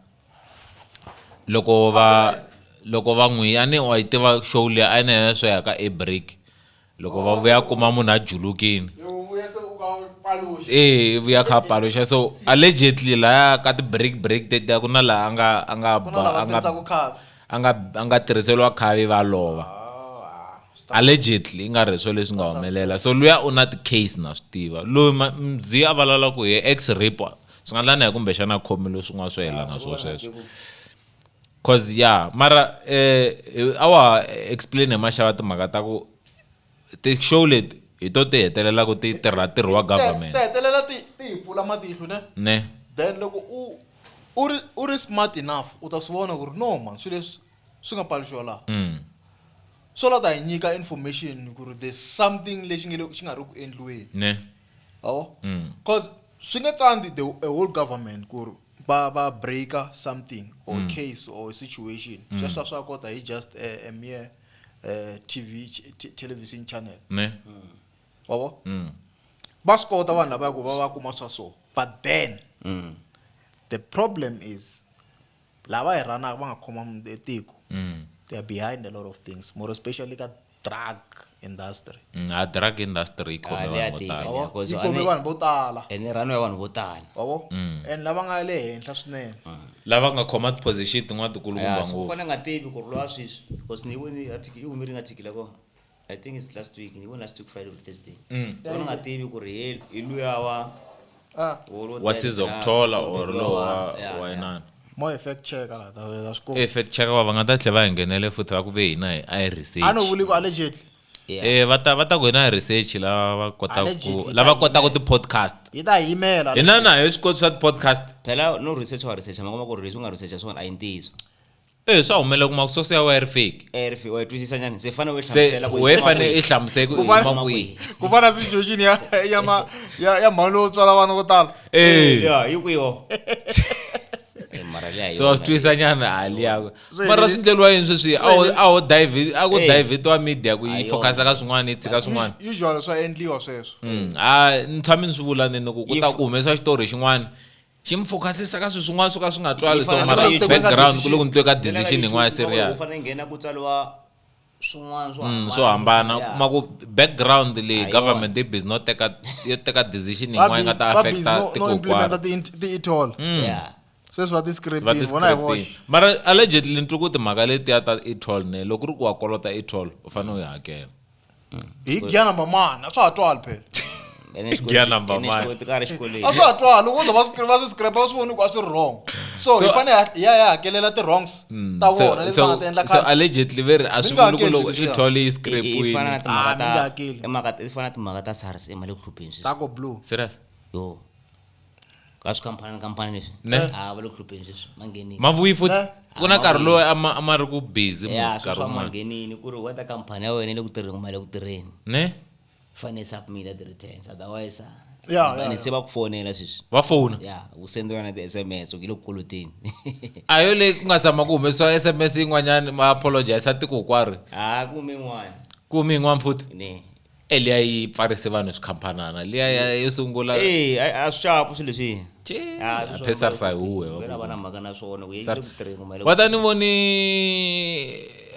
Loko va n'wi a ni wa yi tiva show liya a yi na yena swo ya ka e-break. Loko va vuya kuma munhu a julukini.
Yo vuya se u ka paluxa.
Eh, vuya kha paluxa so allegedly laya ka ti-break break tetiya ku na laha a nga a nga
Ku na lava
a nga
tirhisaka khavi.
a nga tirhiseriwa khavi va lova. Allegedly i nga ri hi swona leswi nga humelela. So luya u na ti-case na swi tiva. Loyi Mzi a vulavula ku hi ex rape swi nga endla na hi kumbexana a khomile swin'wana swo yelana swo sweswo. Cause yeah, mara a wa ha explain hi maxava timhaka ta ku ti-show leti hi to ti hetelelaka ti tirha ntirho wa government.
Ti hetelela ti hi pfula matihlo ne?
Ne.
Then loko u ri u ri smart enough u ta swi vona ku ri no man swilo leswi swi nga paluxiwa laha. Swo la ta hi nyika information ku ri there's something lexi nge le xi nga ri ku endliweni.
Ne.
Yabo? Cause swi nge tsandzi the a whole government ku ri va breaker something or case or a situation. Sweswo swa kota hi just a mere TV television channel.
Ne.
Wabo? Va swi kota vanhu lavaya ku va kuma swa so. But then the problem is lava hi rhanaka va nga khoma tiko. They are behind a lot of things, more especially ka drug industry.
A drug industry yi khome
Ah, liya
vanhu vo
tika.
tala.
Yeah,
Yabo?
cause
Yi
a
khome
ni-
vanhu vo tala.
Ene rhano ya vanhu vo tala.
Yabo? And lava nga le henhla swinene.
Lava nga khoma ti-position tin'wana tikulukumba
Ya, so
ngopfu.
kona nga tivi ku ri lowa sweswi because ni voni article yi humerile article ya kona. I think it's last week, ni voni last week Friday or Thursday. So kona nga tivi ku ri hi luya wa
Ah,
Wa Sizokuthola or lowa wa inani.
more fact check la ta swi kota.
Eh fact check va nga ta tlhela va hi nghenele futhi va ku ve hina hi a hi research.
A no vuli ku allegedly.
Eh va ta ku hina hi research lava va kotaka ku
Allegedly,
lava
ta
kotaka ti-podcast.
Yi ta hi yimela.
Hina na hi swi koti swa ti-podcast.
Phela no research wa research ma kuma ku ri leswi u nga researcha swona a yi ntiyiso.
Eh swa humelela kuma ku source ya wena yi ri fake.
Eh ri wa yi twisisa nyana se fane u
Se
hlamusela ku
we fane i hlamusela ku i yima kwihi.
Ku fana na situation ya ya ma ya ya mhani lowo tswala vana vo tala.
Eh.
Ya, yi kwihi wo? Eh mara liya hi
So wa
yona.
swi twisisa nyana a liya.
Swi
Mara
helele-
swi ndleriwa yini sweswi a ho dive a ku
Eh.
divetiwa media ku yi
A yona.
focus ka swin'wana yi tshika swin'wana.
Usually swa endliwa sweswo.
A ni tshame ni swi vula ni ku ku ta
If-
ku humesiwa xitori xin'wana xi mi focusisa ka swilo swin'wana swo ka swi nga twali so
Yi fana
mara
na YouTube.
background ku le ku ndliwe ka
Phela ka
decision yin'wana
YouTube,
serious.
U fanele nghena ku tsariwa swin'wana swo
Swo hambana
Yeah.
kuma ku background leyi
A yona.
government yi busy no teka yo teka decision
Va
yin'wana yi nga
busy
ta
va busy
affecta
no
tiko
no implementa
hinkwaro.
ti e-toll.
Yeah.
Sweswi va
Va
ti-scriptini vona hi voxe.
ti-scriptini. Mara allegedly ni twa ku timhaka letiya ta e-toll ne loko ku ri ku wa kolota e-toll u fanele u yi hakela.
Hi gear number mani a swa ha twali phela.
Ene xikolo-
Gear number
ene
one.
xikolo ka ri xikolweni.
A swa ha twali loko wo ze va swi scrape va swi voni ku a swi ri wrong. So hi fanele hi ya hi ya hakelela ti-wrongs ta vona leti va nga ti endla
So
khale.
allegedly ve ri a swi
Mi nga
vuli ku
hakeli
loko
leswiya.
e-toll yi
I- i
scrape-wini.
fana na
Ah,
timhaka
mi nga
ta
hakeli.
i mhaka i fana na timhaka ta SARS i mali ku hlupheni sweswi.
Ta ku blue.
Serious?
Yo. Ka swikhampani khampani leswi.
Ne.
Ah va le ku hlupheni sweswi manghenini.
Ma vuyi futhi
Ne.
ku na nkarhi lowu a ma ri ku busy
Ya
mos nkarhi
sweswi
wun'wana.
manghenini ku ri whether khampani ya wena yi le ku tirheni kumbe a yi le ku tirheni.
Ne?
Fanele submit ti-returns otherwise ah,
Ya, ya,
vanhu
ya.
se va ku fonela sweswi.
Va fona.
Ya, u sendiwa na ti-SMS ku yi le ku koloteni.
A yo leyi ku nga zama ku humesiwa SMS yin'wanyana ma apologize tiko hinkwaro.
Ah ku hume yin'wana.
Ku hume yin'wana futhi.
Ne.
E liya yi pfarise vanhu swikhampanana liya ya yo sungula.
Eh a swi xapu swilo leswi.
Che,
Ah,
a phe SARS a yi huwe, va
Vela
ku.
va na mhaka na swona ku yi
SARS.
le ku tirheni kumbe a yi le ku
Wa ta ni voni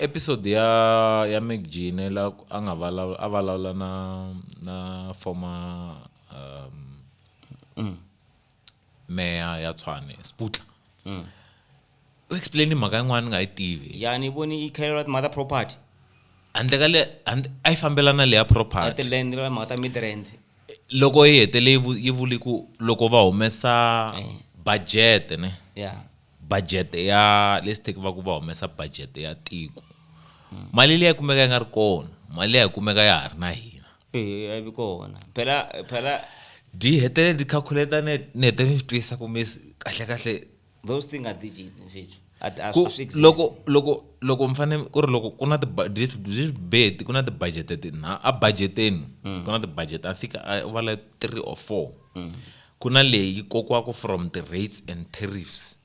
episode ya Mick Gene la a nga a vulavula na former mayor ya Tshwane Sputla. U explain mhaka yin'wana ni nga yi tivi.
Ya ni voni yi khalela timhaka ta property.
Handle ka le a yi fambelana leya
Ta
property.
ti-land na mhaka ta Midrand.
Loko yi hetele yi vuli ku loko va humesa budget ne.
Yeah.
Budget ya let's take va ku va humesa budget ya tiko. Mali leyi kumeka yi nga ri kona, mali leyi kumeka ya ha ri na hina.
Eh, a yi vi kona. Phela phela
Di hetele di calculate ni hetele ni swi twisisa ku miss kahle kahle
those things are digits mfethu. A
ku
swi exist.
loko loko loko mi fane ku ri loko ku na ti byi ku na ti-budget tinharhu a budgeteni ku na ti-budget I think a va la 3 or 4. Ku na leyi kokiwaka from the rates and tariffs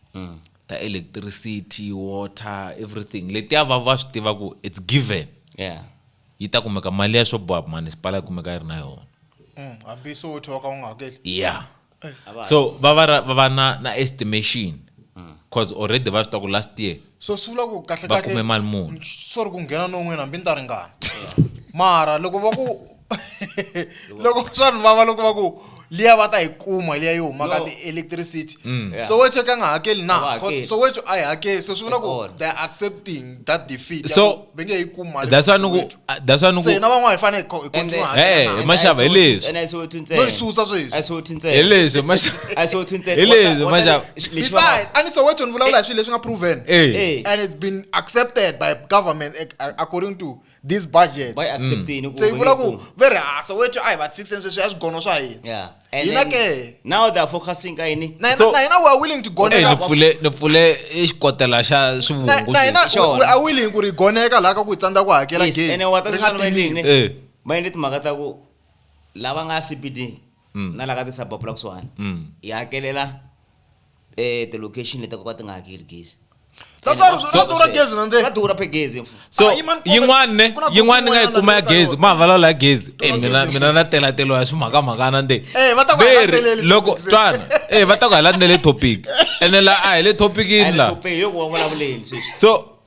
ta electricity, water, everything letiya va va swi tiva ku it's given.
Yeah.
Yi ta kumeka mali ya swo boha municipal yi kumeka yi ri na yona.
Hambi Soweto wa ka u nga hakeli.
Yeah.
A va
So va va va va na estimation. Cause already va swi tiva ku last year
So swi vula ku kahle
va
kahle
kume mali muni.
Sorry ku nghena no n'wina hambi ni ta ringana. Mara loko va ku loko swa ni vava loko va ku liya va ta yi kuma liya yi humaka
No.
ti-electricity.
Yeah.
Soweto ka nga hakeli
A
na.
va
Cause
hakeli.
Soweto a yi hakeli. So swi vula
At
ku
all.
they are accepting that defeat.
So,
va nge yi kumi mali
That's why ni ku
Soweto.
that's why ni
Se
ku
hina van'wana hi fanele hi
And
continue
then-
hakela
Eh,
na.
hi maxava hi leswi.
And I saw it
No yi susa sweswi.
I saw it ntsena.
Hi leswi maxava.
I saw it ntsena.
Hi leswi maxava.
Besides, a ni Soweto ni vulavula hi swilo leswi nga proven.
Eh.
Eh.
And it's been accepted by government according to this budget.
By accepting ku
Se yi vula ku ve ri ha Soweto a hi va tshikiseni sweswi a swigono swa hina.
Yeah. And
Hina
then
ke.
Now they are focusing ka yini?
Na
So-
hina na hina we are willing to
Eh,
goneka.
ni pfule i xikotela xa
Na
swivungu.
na hina
Sure.
we are willing ku ri goneka laha ka ku hi tsandzeka ku hakela
Yes,
gezi.
ene wa ta
Ri nga
swi vona
timiwi.
yini?
Eh.
Va endle timhaka ta ku lava nga CBD na la ka ti-suburb la kusuhani hi hakelela ti-location leti ka ti nga hakeli gezi.
That's why ra durha gezi na ndzeni.
Ra durha phe gezi.
So
Ah, yimani kombe-
yin'wana ne
ku na
yin'wana ni nga yi
buku
kuma ya
yin'wana
gezi
leyi
ma vulavula ya gezi. Eh
Durha
mina
gezi.
mina na telatelo ya swimhakamhakana nde.
Eh, va ta ku hi
Veri,
landzeleli
loko
topic.
twana eh va ta ku hi landzele topic. Ene la a hi le topicini la.
Topic yo ku va vulavuleni sweswi.
So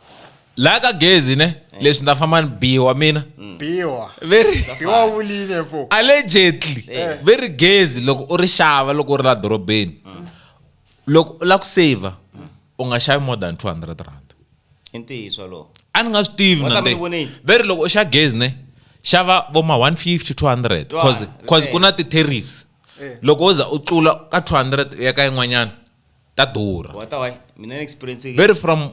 la ka gezi ne leswi ni ta famba ni biwa mina.
Biwa.
Veri
Biwa vulini fo.
allegedly veri gezi loko u ri xava loko u ri la dorobeni. Loko u lava ku save u nga xavi more than 200 rand.
I ntiyiso wolowo.
A ni nga swi tivi
Wa
na
ta mi
nde.
vonile?
Veri loko u xa gezi ne xava vo ma 150 200 cause
Twana,
cause ku na ti-tariffs.
Eh.
Loko wo za u tlula ka 200 u ya ka yin'wanyana ta durha.
Wa ta why? Mina ni experience
Veri from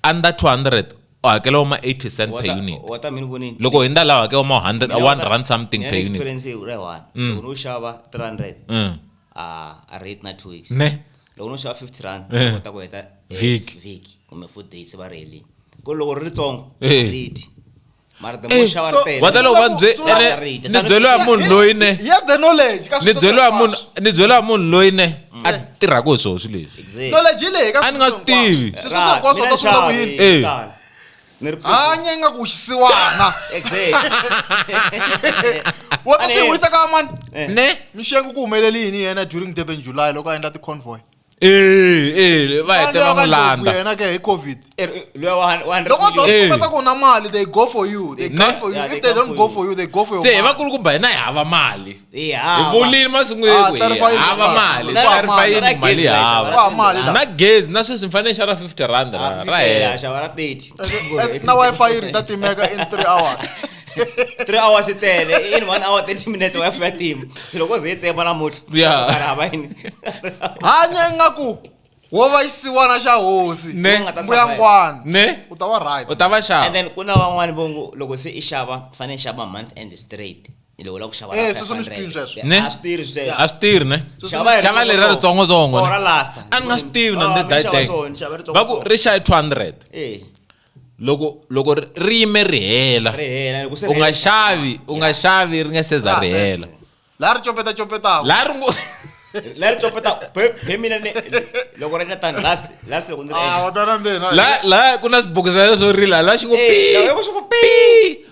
under 200 u hakela vo ma 80 cent
Wa
per
ta-
unit.
wa ta mi ni vonile.
Loko hi ndza laha u hakela vo ma 100 1 rand something
Mina
per
ni
unit.
experience ra one. Loko no xava 300
Mm.
a rate na 2 weeks.
Ne.
Loko no xava 50 rand
Eh.
u kota ku heta
Vhiki.
vhiki kumbe 4 days va ri helini. Ku loko ri ritsongo
Eh.
rate. Mara the
Eh,
more xava
so-
ri tele.
Wa ta loko va ni
So-
ene ni byeriwa hi munhu loyi ne
Yes, the knowledge. Ka
ni
swilo
byeriwa hi
hinkwaswo.
munhu ni byeriwa hi munhu loyi ne a tirhaka hi swona swilo leswi.
Exactly.
Knowledge yi lehe ka
A ni nga swi tivi.
Swilo swa hinkwaswo
Mina
ta swi vula ku
ni
yini?
xavi,
Eh.
tala. Ni ri
Hanya ingaku xisiwana.
Exactly.
Wa ta swi wisa ka mani?
Ne?
Mixengo ku humelele yini yena during Durban July loko a endla ti-convoy?
Eh eh va hete va n'wi
Ndlovu
landza.
yena ke hi COVID.
Luya wa 100
Loko
million.
swo
Eh.
swi ku na mali they go for you. They
Ne?
come for you.
Yeah,
If
they
they
come
don't
for
go
you.
for you, they go for your
Se hi
money.
vakulukumba hina hi hava mali.
Eh,
Hi
hava.
vulini masunguleni
Ah,
ku hi
clarify
hava
yini?
mali.
Na-
Clarify
na
yini mali
gezi la
hava.
xava
Wa mali la.
Na gezi na sweswi ni fanele ni xava 50 rand
Ah,
ra
50
ra hela.
la, xava ra 30.
Na Wi-Fi yi ri ta timeka in 3 hours.
3 hours i tele in 1 hour 30 minutes Wi-Fi ya tima. Se loko ze yi tsema namuntlha.
Yeah.
Karhi hava yini.
Hanya ingaku wo va xisiwana xa hosi.
Ne.
Nga ta
Mbuya ngwana.
Ne?
U ta va right.
U ta va
And
xava.
then ku na van'wani vongo loko se i xava fanele i xava month end straight. Loko u lava ku xava ra
Eh, sweswo ni swi
500.
tivi sweswo.
Ne?
A swi tirhi sweswo.
A swi tirhi ne?
Xava hi
Xava leri ra ritsongotsongo.
Oh, ra lasta.
A ni nga swi tivi na
Oh,
nde
mina xava
dai
swona, xava
Va ku
ritsongotsongo.
ri xavi 200.
Eh,
Loko loko ri yime ri hela.
ri hela loko se
U
ri
nga
hela-
xavi, u nga xavi ri nga se za ri hela.
Laha ri copeta copetaka.
Laha ri ngo
Leri copeta be mina ni loko ri endla tani last last loko ni ri
Ah,
endla.
wa ta na ndzeni.
la la ku na swibokisana swo rila la xi ngo
Eh,
pi
loko xi ku
pi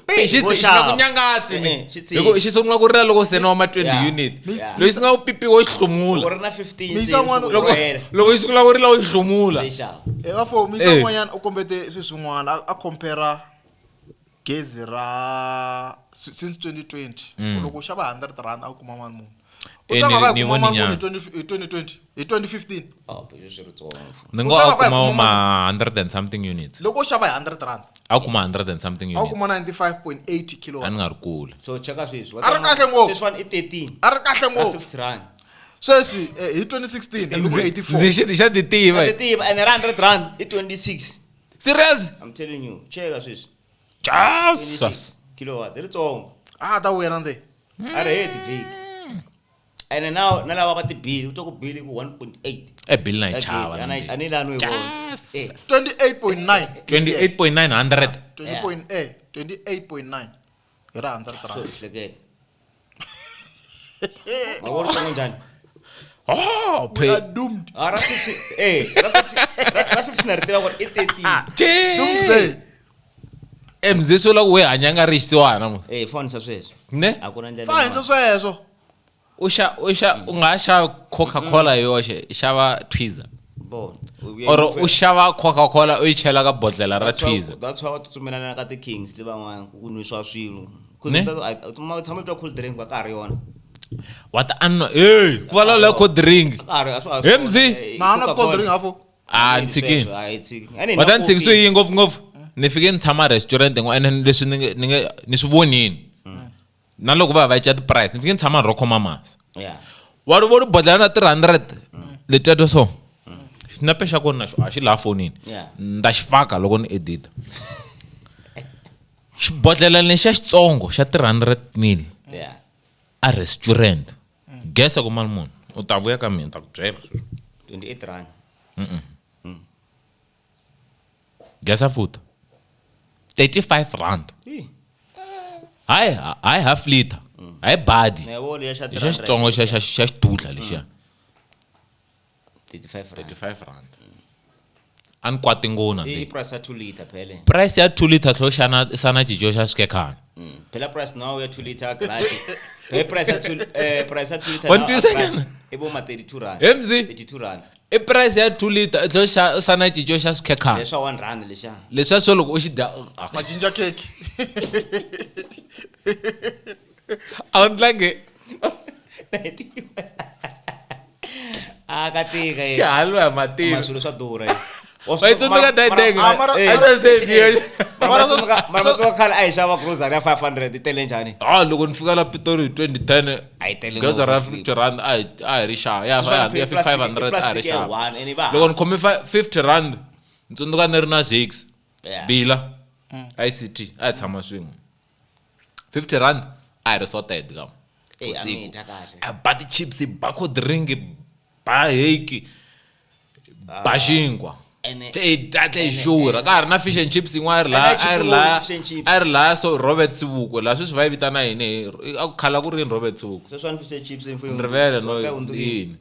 pi,
xi
vo
xi nga ku
xava.
nyangatsi ni
Eh, eh, xi
hi ku
tshika.
xi sungula ku rila loko se na wa ma 20
Yeah.
unit
Yeah.
loyi sungula ku pipiwa xi hlumula
Loko ri na 15
Misa
se,
n'wana-
loko
loko
ri hela,
loko yi sungula ku rila u xi hlumula
se xava.
Eh, va fo misa
Eh.
un'wanyana u kombete swilo swin'wana a compare gezi ra since 2020 loko u xava 100 rand a wu kuma mali muni. U
Eh,
tlanga va
ni
hi kuma
voni
mali
nyana.
muni hi 2020 hi 2015
Oh, but swi ri tsongo.
Ni
U
ngo a
tlanga va hi
kuma
kuma
ma 100 and something units.
Loko u xava hi 100 rand
A kuma 100 and something
a wu
units.
kuma 95.8
A
kilowatt.
ni nga ri kule.
So cheka sweswi.
A ri kahle ngopfu.
Sweswiwani i 13.
A ri kahle
Ra
ngopfu.
50 rand.
Sweswi hi 2016 i ku 84.
Ndzi xi xa ti tiva.
Ti tiva and ra 100 rand i 26.
Serious?
I'm telling you. Cheka sweswi.
Jesus.
26 kilowatt i ritsongo.
A ta vuya na ndzeni.
A ri heti vhiki. And now na lava va ti-bill u twa ku bill ku 1.8.
Eh bill na yi
Ya
chava.
gezi. A ni- a ni la no yi vona. Eh,
28.9.
28.900.
28.9 hi ra 100
so
rand.
hleketa. Ma vona ritsongo njhani?
Oh,
We are
pay.
doomed.
Ah, ra 50 eh ra 50 ra 50 na ri tiva ku ri i 13.
Che.
Doomsday.
MZ swi vula ku we hanya nga ri xisiwana mos.
Eh fanisa sweswo.
Ne?
A ku na ndlela.
Fa hisa sweswo.
U xa u xa u nga ha xava Coca-Cola yoxe, xava Twizer.
Bona.
Or u xava Coca-Cola u yi chela ka bodlhela ra Twizer.
That's why va tsutsumelana ka ti-kings le van'wana ku nwisiwa swilo.
Ne?
Ma tshama u twa cold drink ka ha ri yona.
Wa ta anwa, hey, ku vulavula cold drink.
Ka ha ri a swa ha
Hey, MZ.
Na na cold drink hafo.
Ah, ni tshikini.
A yi tshiki. Ene
Wa ta ni
na
tshikisiwe
coffee.
yini ngopfu ngopfu? Ni fike ni tshama restaurant yin'wana ene leswi ni nge ni nge ni swi vonini. Na loko va ya va ya cinca ti-price, ni fike ni tshama Rocco Mamas.
Yeah.
Wa ri vona bodlhela na 300 letiya to so. Xinepe xa kona na xo a xi laha fonini.
Yeah.
Ni ta xi faka loko ni edit. Xibodlhela lexiya xitsongo xa 300 mil
Yeah.
a restaurant. Guess ku mali muni? U ta vuya ka mina ni ta ku byela sweswi.
28 rand.
Guess futhi. 35 rand.
Ih,
Hayi hayi half liter. Hayi badi.
na vona leya xa
I xa xitsongo xa xa xa xidudla lexiya.
35 rand.
35 rand. A ni kwati ngopfu na
I
ndzeni.
price ya 2 liter phele.
Price ya 2 liter tlhelo xana sana cico xa swikekhana.
Phela price now ya 2 liter garage. Phela price ya 2 price ya 2 liter.
Wa
now
ni twisa
a garage,
nyana?
I bo ma 32 rand.
MZ.
32 rand.
I price ya 2 liter tlhelo xa sana cico xa swikekhana.
Leswa 1 rand lexa.
Leswiya swo loko u xi dya ah,
Ma ginger cake.
a wu ndlange
A ka tika eh.
xihalwa hi matilo.
Ma swilo swa durha. eh.
Wa yi tsundzuka Daideng?
Ah, mara-
A ta se view.
Mara mara khale a hi xava grocery ya 500 yi tele njhani?
Ah, loko ni fika la Pitori hi 2010
A yi tele
geza ra
ngopfu,
50 rand a hi a hi ri xava ya
Sweswiwani
ya
plastic-
500 a hi ri
plastic ya
xava
one, and yi va
loko ni khome 50 rand ni tsundzuka ni ri na 6
Yeah.
bila ICT a hi tshama swin'we 50 rand a hi ri sorted ka
Eh, a mi dya kahle.
a ba ti-chips ba cold drink ba hake ba xinkwa
Ene-
tle dya tle xurha ka ha ri na fish and chips yin'wana a ri laha
Ene
a ri
chips
laha
fish and chips.
a ri laha so Robert Sibuko laha sweswi va yi vitana yini hi a ku khala ku ri yini Robert Sibuko
Sweswiwani fish and chips
Ni rivele no yini.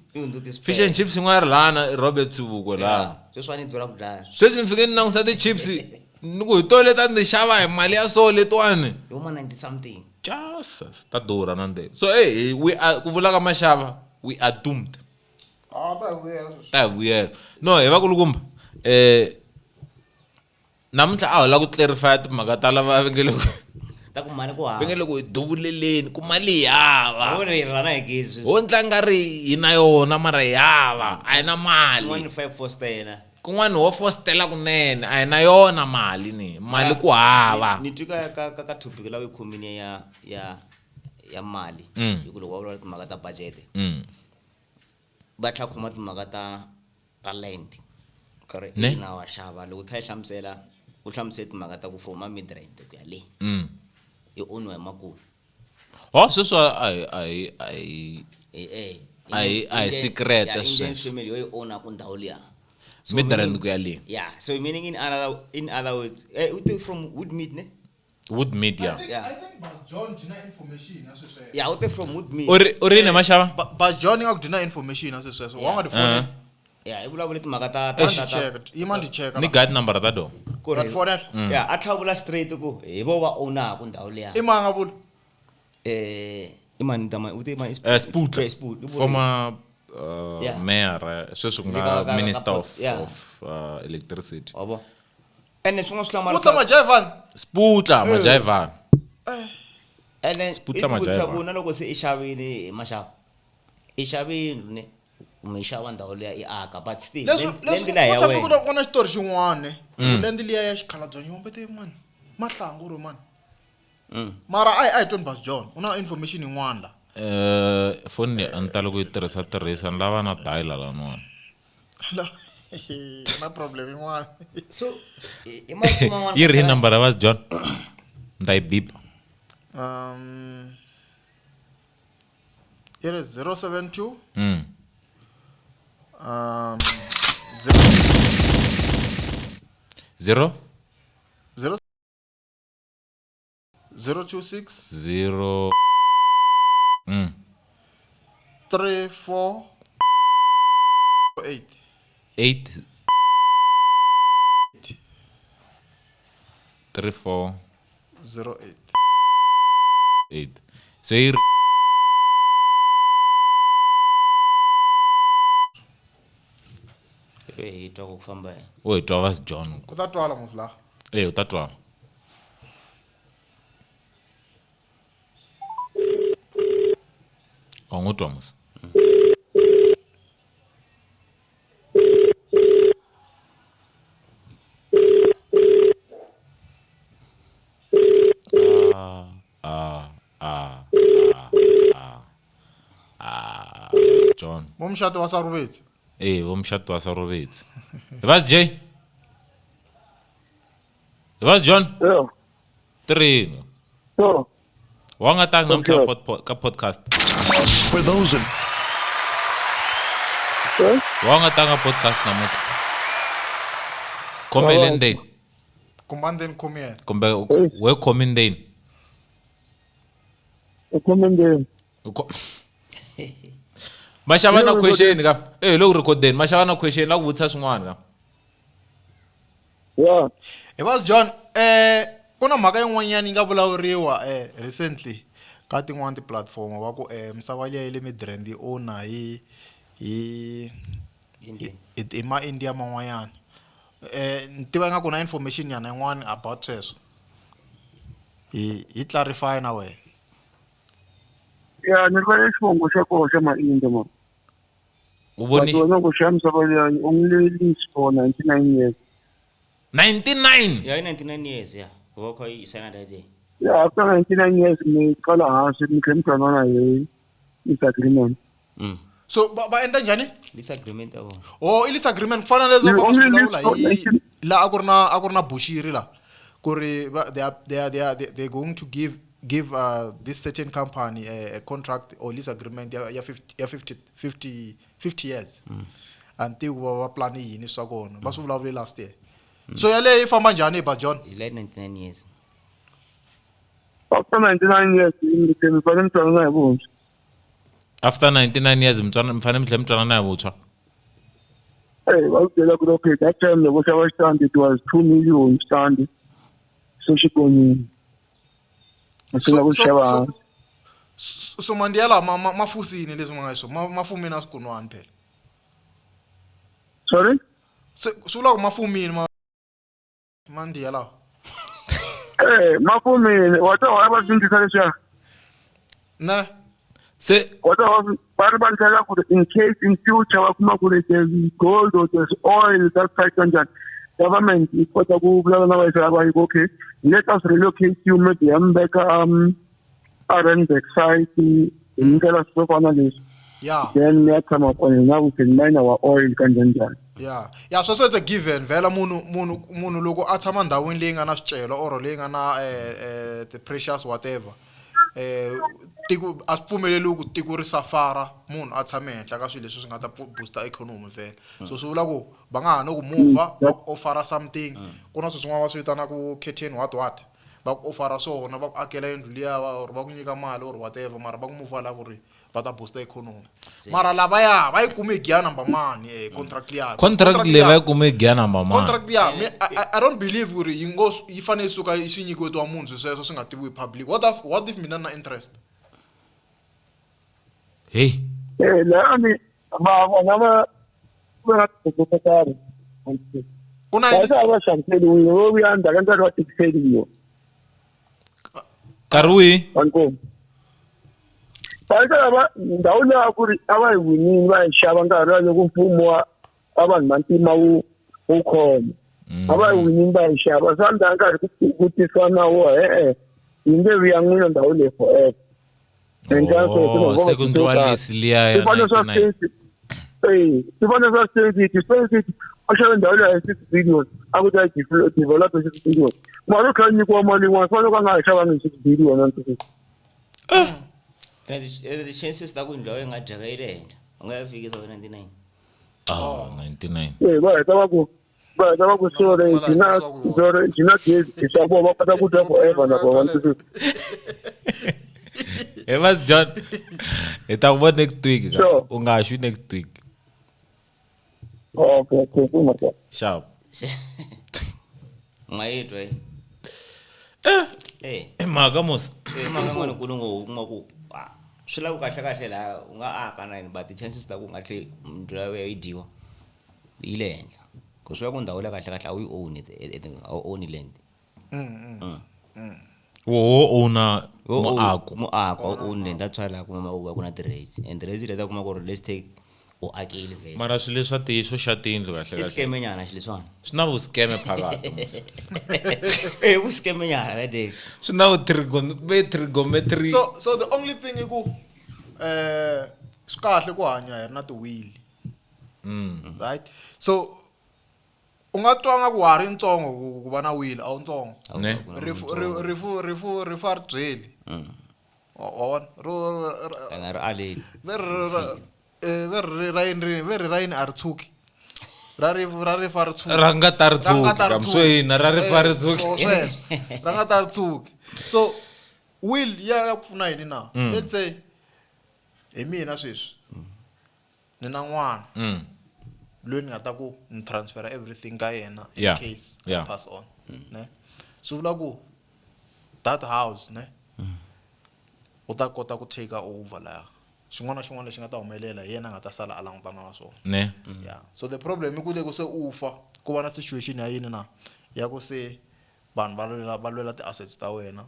Fish and chips yin'wana ri laha na Robert Sibuko laha
Sweswiwani yi durha ku dlaya.
sweswi ni fike ni langusa ti-chips ni ku hi to leti a ni ti xava hi mali ya so letiwani
Yo ma 90 something.
Jesus ta durha na ndzeni so hey we are ku vula ka maxava we are doomed
Ah, ta hi vuyela sweswi.
ta hi vuyela no hi vakulukumba namuntlha a hi lava ku clarify timhaka ta lava va nge le ku
Ta ku mali ku
va
hava.
nge le ku hi duvuleleni ku mali hi hava
Ho ri rana hi gezi sweswi.
ho ntlanga ri hi na yona mara hi hava a hi na mali
Kun'wana 5 foster yena.
kun'wana ho fostela kunene a hi na yona mali ni mali ku hava
Ni twi ka ka ka topic la u yi khomile ya ya ya mali. Hi ku loko va vulavula timhaka ta budget. Va tlhela khoma timhaka ta ta land. Karhi
Ne?
ina wa xava loko i kha i hlamusela u hlamusele timhaka ta ku from a Midrand ku ya le. Yi oniwa hi makulu.
Ho sweswo a hi a hi a hi
Eh eh.
A hi- a hi secret
Ya Indian
sweswo.
family yo yi own-aku ndhawu liya. So
Midrand
meaning-
ku ya le
Yeah, so meaning in other words, u te from Woodmead ne?
Wood Media
I think,
Yeah.
I think Bas John dyi na information ya sweswo.
Yeah, u te from Woodmead.
U ri u ri yini maxava
Bas John ingaku dyi na information ya sweswo. Wa nga ti fonela.
Yeah, i vulavule timhaka ta ta
Ma
ta
ndzi cheka. Yi ma ndzi cheka.
ni guide number ta do
ku ri-
Wa ti fonela?
Yeah, a tlhela vula straight ku hi vo va own-aku ndhawu liya.
I mani a nga vula?
I mani ta u te mani
Sputla
Eh, Sputla.
former
Yeah.
mayor sweswi ku
Le
nga
ka- ka-
minister
ka-
of,
yeah.
of electricity
Wa vo. Ene swin'wana swi
Ku ta
hlamarisa.
Majaivana.
Sputla Majaivana
Ene i
Sputla
ti vutisa
Majaivana.
ku na loko se i xavile hi maxava. I xave yindlu ne kumbe i xava ndhawu liya i aka but still
Leswi
land
leswi
liya
ku
ya
tshame ku
wena.
ku na xitori xin'wana land liya ya xikhalabya xihombete mani mahlangu ri mani. Mara a hi tweni Bas John u na information yin'wana la.
Foni leyi a ni tali ku yi tirhisa tirhisa ni lava na dialer laniwani.
La na problem yin'wana.
So i masiku man'wana
Yi ri hi nambara ya Bas John ni ta yi bipa.
It is 072
0
0 026
0
3 4 8
8 3 4
0 8.
8. So yi ri
hi twa ku famba yini.
u hi twa Vas John.
Ku ta twala mos la.
U ta twala. Wa n'wi twa mos. Vas John.
Vo muxato wa Saruvetse.
Vo muxato wa Saruvetse. Vas J. Vas John.
Yeah.
Tirhini.
So.
Wa nga tangi namuntlha
Okay.
ka podcast.
For those of
Wa nga tanga podcast namuntlha. Khomele ndzeni.
Kumbe ndzeni khomi yena.
Kumbe we khomi ndzeni.
U khome ndzeni.
Maxava na question ka. Hi le ku recordeni. Maxava na question la ku vutisa swin'wana ka.
Yeah.
Hi Vas John, ku na mhaka yin'wanyana yi nga vulavuriwa recently ka tin'wani ti-platform va ku misava liya ya le Midrand yi owner hi hi hi ma India man'wanyana. Ni tiva ingaku na information nyana yin'wana about sweswo. Hi clarify na wena.
Ya, ni rivale xivongo xa koho xa ma-India man.
U voni
But wena ku xa misava liya yi only lease for 99 years.
99?
Yeah, 99 years, yeah. Ku va kha yi sign that day.
Yeah, after 99 years mi qala hansi mi tlhela mi twanana hi lease agreement.
So ba endla njhani?
Lease agreement ya vona.
Oh, i lease agreement ku fana na leswi
You
va swi
only
vulavula
lease for
hi
nineteen
la a ku ri na a ku ri na Bushiri la ku ri va, they are, they are, they are, they, they're going to give this certain company a contract or lease agreement ya 50, ya 50, 50, 50 years. Until va va plan yini swa kona. Va swi vulavule last year. So yaleyo yi famba njhani, Ba John?
Hi like 99 years.
After 99 years, mi tlhela mi fanele mi twanana hi vuntshwa.
After 99 years, mi fanele mi tlhela mi twanana hi vuntshwa.
Va ku byela ku ri, okay, that time loko xava xitandi, it was 2 million xitandi. So xi konyile. Ma sungula ku xava hansi.
So mandiya lawa ma fusini leswi ma nga xiswona, ma fumini a swikunwani phela.
Sorry?
Se swi vula ku ma fumini mandiya lawa.
Ma fumini. Wa twa va sindzisa leswiya?
Ne.
Se
wa twa va ri va ndlela ku ri in case in future va kuma ku ri there's gold or there's oil that side kanjhani, government yi kota ku vulavula na va va yi ku okay, let us relocate you maybe ya mi veka, a Randburg site hi ndlela swo fana leswi.
Yeah.
Then mi ya tshama kona hina we can mine our oil kanjhani njhani.
Yeah. Yeah, sweswo it's a given. Vhela munhu loko a tshama ndhawini leyi nga na swicelwa or leyi nga na the precious whatever. Tiko a swi pfumeleliwi ku tiko ri safara munhu a tshame henhla ka swilo leswi swi nga ta booster economy vhele. So swi vula ku va nga ha no ku move, va ku offera something. Ku na swilo swin'wana va swi vitanaka curtain what what. Va ku offera swona, va ku akela yindlu liya or va ku nyika mali or whatever, mara va ku move la ku ri va ta booster economy. Mara lavaya va yi kume giya number mani, contract liya.
Contract
Contract
leyi va
liya.
yi kume giya number mani.
Contract liya, me, I don't believe ku ri yi ngo yi fanele yi suka yi swi nyikiwetiwa munhu swilo sweswo swi nga tiviwi public. What if mina na interest?
Hey.
La ni va vona va va na tibuku to karhi.
Ku na
Va sa va xaviseriwile, vo vuya ndzhaku ka nkarhi va tikiseriwa.
Nkarhi wihi?
Inkomu. Va lava ndhawu leyi ku ri a va yi winile va yi xava nkarhi wa loko mfumo wa wa vanhu vantima wu wu khoma. A va yi winile va yi xava swa ndzhaku nkarhi ku tisiwa nawu wa e-e yi nge vi ya n'wina ndhawu leyi forever.
Oh, se ku ndliwa lisi liya ya
Swifaniso swa
99.
State eh swifaniso swa State City State City a xave ndhawu leyi hi 6 billion a ku ta yi develop hi 6 billion mali u tlhela u nyikiwa mali yin'wana swi fanele ku a nga ha xavangi hi 6 billion a ni
Ene ti-chances ta ku ndhawu yi nga dyeka yi le henhla u nga ya fikisa ka 99
Oh, 99.
Eh va heta va ku va heta va ku sorry byi na sorry byi na gezi hi swa vona va kota ku dya forever na vona ni
Hey, Mas John. Hi ta ku vona next week. ka.
Sure.
U nga xwi next week.
Okay okay ku mhaka
Sharp.
u nga yi twa yi eh
I mhaka mos.
i mhaka n'wana nkulu ngopfu u kuma ku ah, swi lava ku kahle kahle laha u nga aka na yini but ti-chances ta ku u nga tlhe ndlu ya wena yi dyiwa yi le henhla ku swi vula ku ndhawu leyi kahle kahle a wu yi own a wu own land
Wo wo owner
Wo own-
muako.
muako a wu own land that's why laha kuma u va ku na ti-rates and rates leti ta kuma ku ri let's take u akile vhele
Mara swilo leswi swa tiyiso xa tiyindlu kahle
i
kahle.
scam nyana xilo leswiwani
Swi na vuskeme phakathi. mos.
e vu-scam nyana that day
Swi na trigonometry.
So the only thing i ku swi kahle ku hanya hi ri na ti-will right so u nga twa nga ku wa ha ri ntsongo ku va na will a wu ntsongo
Ne.
rifu rifu rifu rifu a ri byeli wa vona ro
ene ri aleli
ve ri ve ri ra yini ri ve ri ra yini a ri tshuki ra rifu ra rifu a ri tshuki
Ra nga ta ri
Ra nga
tshuki,
ta ri
kam
tshuki.
swo yini, ra rifu a ri tshuki.
So sweswo ra nga ta ri tshuki so will ya ya ku pfuna yini na let's say hi mina sweswi ni na n'wana loyi ni nga ta ku ni transfera everything ka yena in
Yeah.
case I
Yeah.
pass on ne swi vula ku that house ne u ta kota ku take over laha xin'wana na xin'wana lexi nga ta humelela hi yena a nga ta sala a langutana na swona
Ne.
yeah so the problem i ku loko se u fa ku va na situation ya yini na ya ku se vanhu va lwela va lwela ti-assets ta wena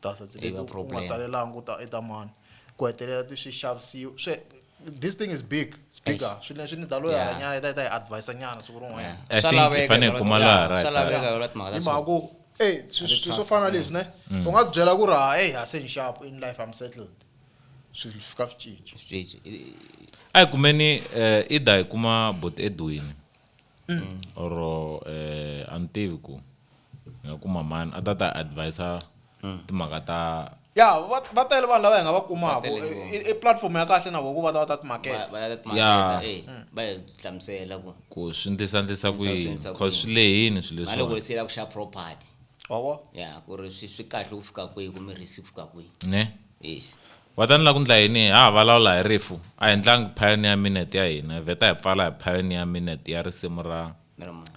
ti-assets
Yi
leti
va
u nga
problem.
tsalelangi ta i ta mani ku hetelela ti swi xavisiwa swi this thing is big it's bigger swi leswi ni ta loyara nyana yi ta yi ta hi advise nyana siku rin'wanyana
I
Swa
think
laveka
hi fanele hi kuma laha
swa
right.
laveka hi timhaka ta
hi
so
mhaka ku ey swilo swo fana na leswi ne u nga byela ku ri ha ey a se ni sharp in life I'm settled swi fika swi cinca
sweswi
A hi kumeni either hi kuma bot Edwin or a ni tivi ku hi nga kuma mani a ta ta advisa timhaka ta
ya va tele vanhu lava hi nga va kumaka
Va tele ngopfu.
i platform ya kahle na vona ku va ta va ta timakete
va ta
Yeah.
timaketa eh va hi hlamusela ku
ku swi ndlisa ndlisa ku
Swi
yini
ndlisa ku
cause
yini.
swi lehini swilo
na loko
leswiwani
se la ku xava property
wa vona
ya ku ri swi swi kahle ku fika kwihi kumbe risk ku fika kwihi
ne
yes
va ta ni la ku ndla yini ha ha vulavula hi rifu a hi ndlangi pioneer minute ya hina hi vheta hi pfala hi pioneer minute ya risimu ra
Mara ma-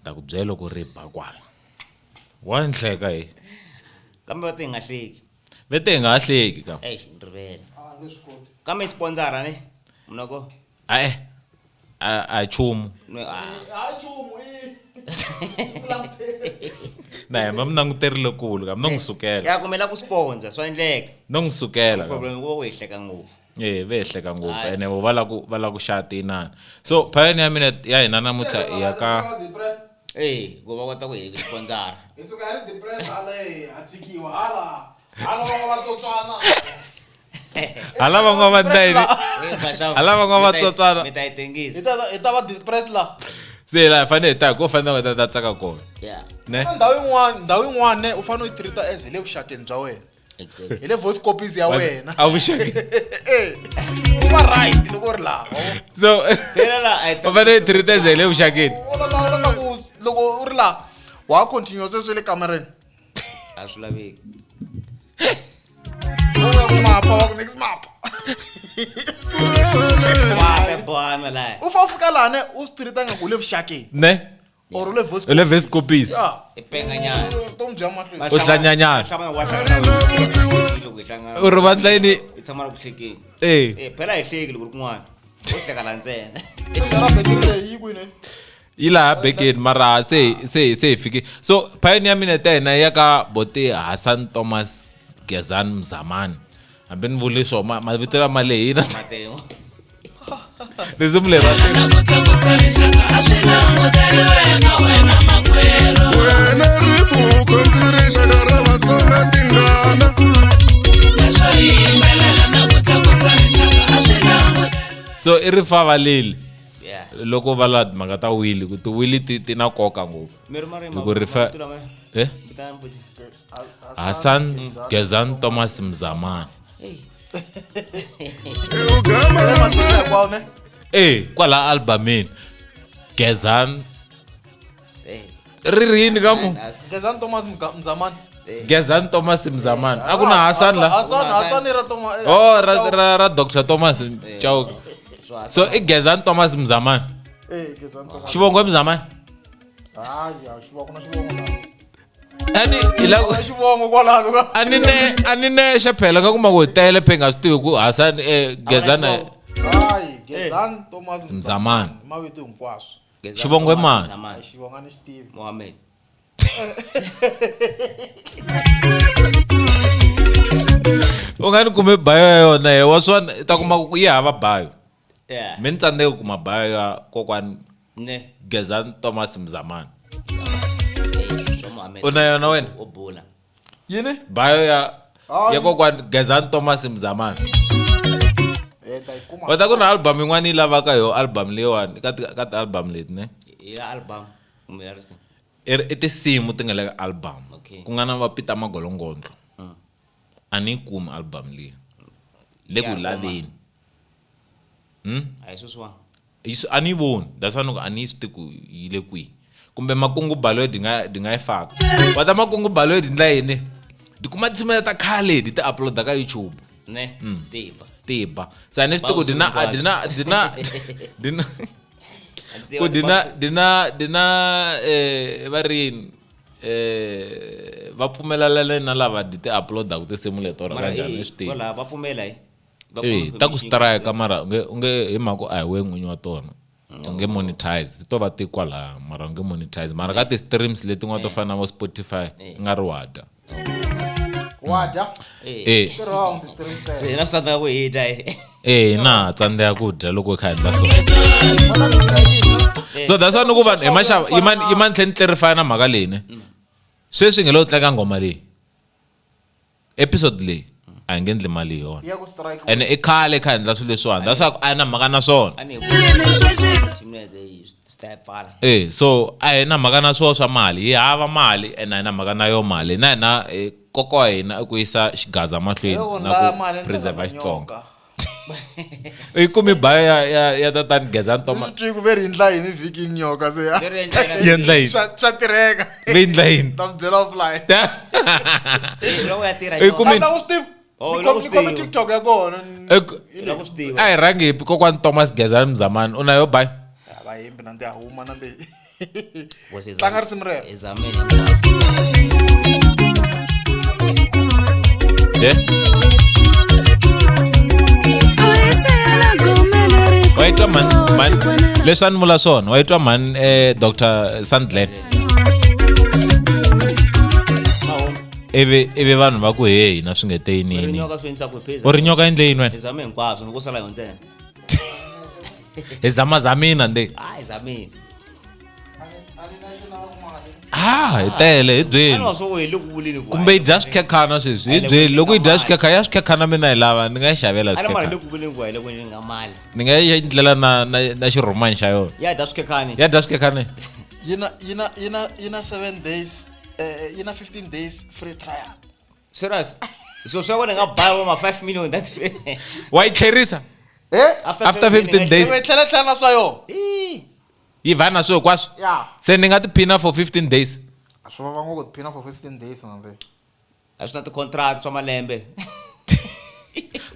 ta ku byela loko ri ba kwala wa ni hleka hi
kambe va te hi nga hleki
vete hi nga ha hleki ka
eish ni rivele
a nge swi koti
kambe i sponsora ne munhu wa kona
a a hi nchumu
No, ah.
hayi nchumu i
na hemba mi languterile kulu ka mi no n'wi sukela
ya kumela ku sponsor swa endleka
no n'wi sukela ka.
problem ku va ku hi hleka ngopfu
e ve hi hleka ngopfu
Hayi.
ene vo va la ku va la ku xava tinana so pioneer minute ya hina namuntlha i ya ka
eh ku va kota ku hi sponsora
hi suka hi ri depressed hala ha tshikiwa hala hala va va tsotswana
hala van'wana va ndla yini Hala van'wana va tsotswana.
mi ta yi tengisa
hi ta hi ta va depressed la
se laha hi fanele hi ta hi ko fanele va ta ta tsaka kona
yeah
ne
ndhawu yin'wana ndhawu yin'wana ne u fanele u yi treat as hi le vuxakeni bya wena
exactly
hi le voice copies ya wena
a vuxakeni
Eh, u va right loko u ri laha wa vona?
so
phela la a hi
u fanele hi treat as hi le vuxakeni
U la- la- la- ku loko u ri laha wa ha continue sweswi le kamereni
a swi laveki
u ya ku mapa wa ku next mapa
wa bohana laha
u fa u fika laha ne u swi treat nga ku u le vuxakeni
ne
or u le voice
u le voice copies
ya
i penganyana
vutomi bya mahlweni
U hlanyanyana.
wa hlangana loko hi hlangana
u ri vandla yini
hi tshama ri ku hlekeni
e
eh phela hi hleki loko ri kun'wana u hleka la ntsena
ra betiri leyi yi kwini
yi laha bekeni mara se se se hi fiki so pioneer minute ya hina ya ka bote Hassan Thomas Gezani Mzamani Hambi ni vuli swo mavito lama lehina.
Matemo.
Risimu leri ra
Wena rifuko ndzi rixaka ra Vatsonga tingana.
So i rifava leli.
Yeah.
Loko va la timhaka ta wili ku tiwili ti na nkoka ngopfu.
Mi ri mari
Hi ku rifa
mavito lama.
Eh?
Vitana futhi.
Hassan Gezan Thomas Mzamani.
Hey.
Ugama ra
Hinkwawo ne?
Eh, kwala albumini. Gezan
Hey.
ri rini ka mu?
Gezani Thomas Mzamani.
Gezan Thomas Mzamani. A ku na Hassan la.
Hassan, Hassan i ra Thomas.
Oh, ra Dr. Thomas Chauke.
So Hassan.
So i Gezan Thomas Mzamani.
Eh, Gezani Thomas.
Xivongo i Mzamani.
Hayi, a xivongo ku na xivongo la.
Ani hi la
Ku na xivongo kwalano ka.
ani ne ani nexe phela ka kuma ku hi tele phe hi nga swi tivi ku Hassan Gezan
Hayi, Gezani Thomas
Mzamani.
Mavito hinkwaswo.
Gezani
Xivongo i
Thomas
mani?
Mzamani.
Hayi, xivongo a ni xi tivi.
Mohammed.
U nga ni kume bio ya yona he wa swona i ta kuma ku yi hava bio.
Yeah.
Mi ni tsandzeka ku kuma bio ya kokwani
Ne.
Gezani Thomas Mzamani.
Hey, swa Mohammed.
U na yona wena?
O bula.
Yini?
Bio ya
Hayi.
ya kokwani Gezani Thomas Mzamani.
Eh, ta yi kuma.
Wa ta ku na album yin'wana yi lavaka yo album leyiwani ka ti ka ti-album leti ne.
Ya album. Kumbe ya risimu.
I tinsimu ti nga le ka album.
Okay.
Ku nga na va Peter Magolongondlo. A ni yi kumi album leyi. Le ku
Ya,
laveni.
A hi sweswiwani.
A ni yi voni. That's why ni ku a ni swi tivi ku yi le kwihi. Kumbe Makungu Baloyi di nga di nga yi faka. Wa ta Makungu Baloyi di ndla yini? Di kuma tinsimu ta khale di ti upload ka YouTube.
Ne. Tiva.
Ti ba. Se a ni swi tivi ku di na di na di na di na ku di na di na di na va ri yini va pfumelelane na lava di ti upload-aku tinsimu leti or
Mara
kanjhani
eh,
ni swi tivi.
kwala va pfumela hi. Va
Eh,
kuma
ta ku
permission.
strike mara u nge hi mhaka ku a hi we n'winyi wa tona. U nge monetize ti to va ti kwalaya mara u nge monetize mara ka ti-streams letin'wana to fana na vo Spotify i nga ri wa dya.
Wa dya?
Eh.
Swi wrong ti-streams teto.
Se hina swi tsandzeka ku hi dya hi.
Eh na tsandzeka ku dya loko hi kha hi endla so.
Vona ni dya yini?
So that's why ni ku vanhu hi maxava yimani yimani tlhela ni clarify na mhaka leyi ne. Sweswi hi nge lo tlanga nghoma leyi. Episode leyi a hi nge endli mali hi yona.
Ya ku strike.
Ene i khale kha hi endla swilo leswiwani. That's why a hi na mhaka na swona.
A ni hi voni. Team leyi swi ta pfala.
Eh so a hi na mhaka na swona swa mali. Hi hava mali ene a hi na mhaka na yo mali. Na hina nkoka wa hina i ku yisa xigaza mahlweni
Loko ni
na
lava
ku
mali ni ta
preserve
lava
Xitsonga.
nyoka.
I kumi bio ya tatani Gezani Thomas.
Ni swi twi ku ve ri endla yini vhiki nyoka se ya.
Ve ri endla
Yi endla yini?
Swa tirheka.
Ve endla yini?
Ta mi byela offline.
Eh, loko ya tirha
I kumi-
A ni la ku swi tiva.
Oh,
Ni
i la ku swi
khome
tiva.
TikTok ya kona.
I la ku swi tiva.
A hi rhangi hi kokwani Thomas Gezani Mzamani u na yo bio.
A va hembi na ndzi ya huma na leyi.
Boss,
Tlanga risimu rero.
hi zamile hinkwaswo.
Yeah. Wa yi twa mhani mhani leswi a ni vula swona wa yi twa mhani Dr. Sandlen. Ivi vanhu va ku he hina swi nge te yini
Ri
yini.
nyoka swi endlisa ku hi
U ri nyoka endle yini wena?
Hi zame hinkwaswo ni ku sala yo ntsena.
Hi zamazamina nde.
Ah, hi zamile.
Ah, hi tele hi
A
byeli.
ni wa swo ku hi le ku vuleni ku.
Kumbe yi dya swikhekhana sweswi hi byeli loko yi dya swikhekhana ya swikhekhana mina yi lava ni nga yi xavela
A ni mara hi le
swikhekhana.
ku vuleni ku hi le ku endleni ka mali.
Ni nga yi endlela na xirhumani xa yona.
Ya dya swikhekhani.
Ya dya swikhekhana.
Yi na 7 days yi na 15 days free trial.
Serious. So swa ku ni nga buy ma 5 million that
Wa yi tlherisa
Eh?
After 15 days.
Iwe tlhela tlhela na swa yona.
Eh.
Yi vha na swilo hinkwaswo.
Ya.
Se ni nga tiphina for 15 days.
A swi vava ngopfu ku tiphina for 15 days na ndzi.
A swi na ti-contract swa malembe.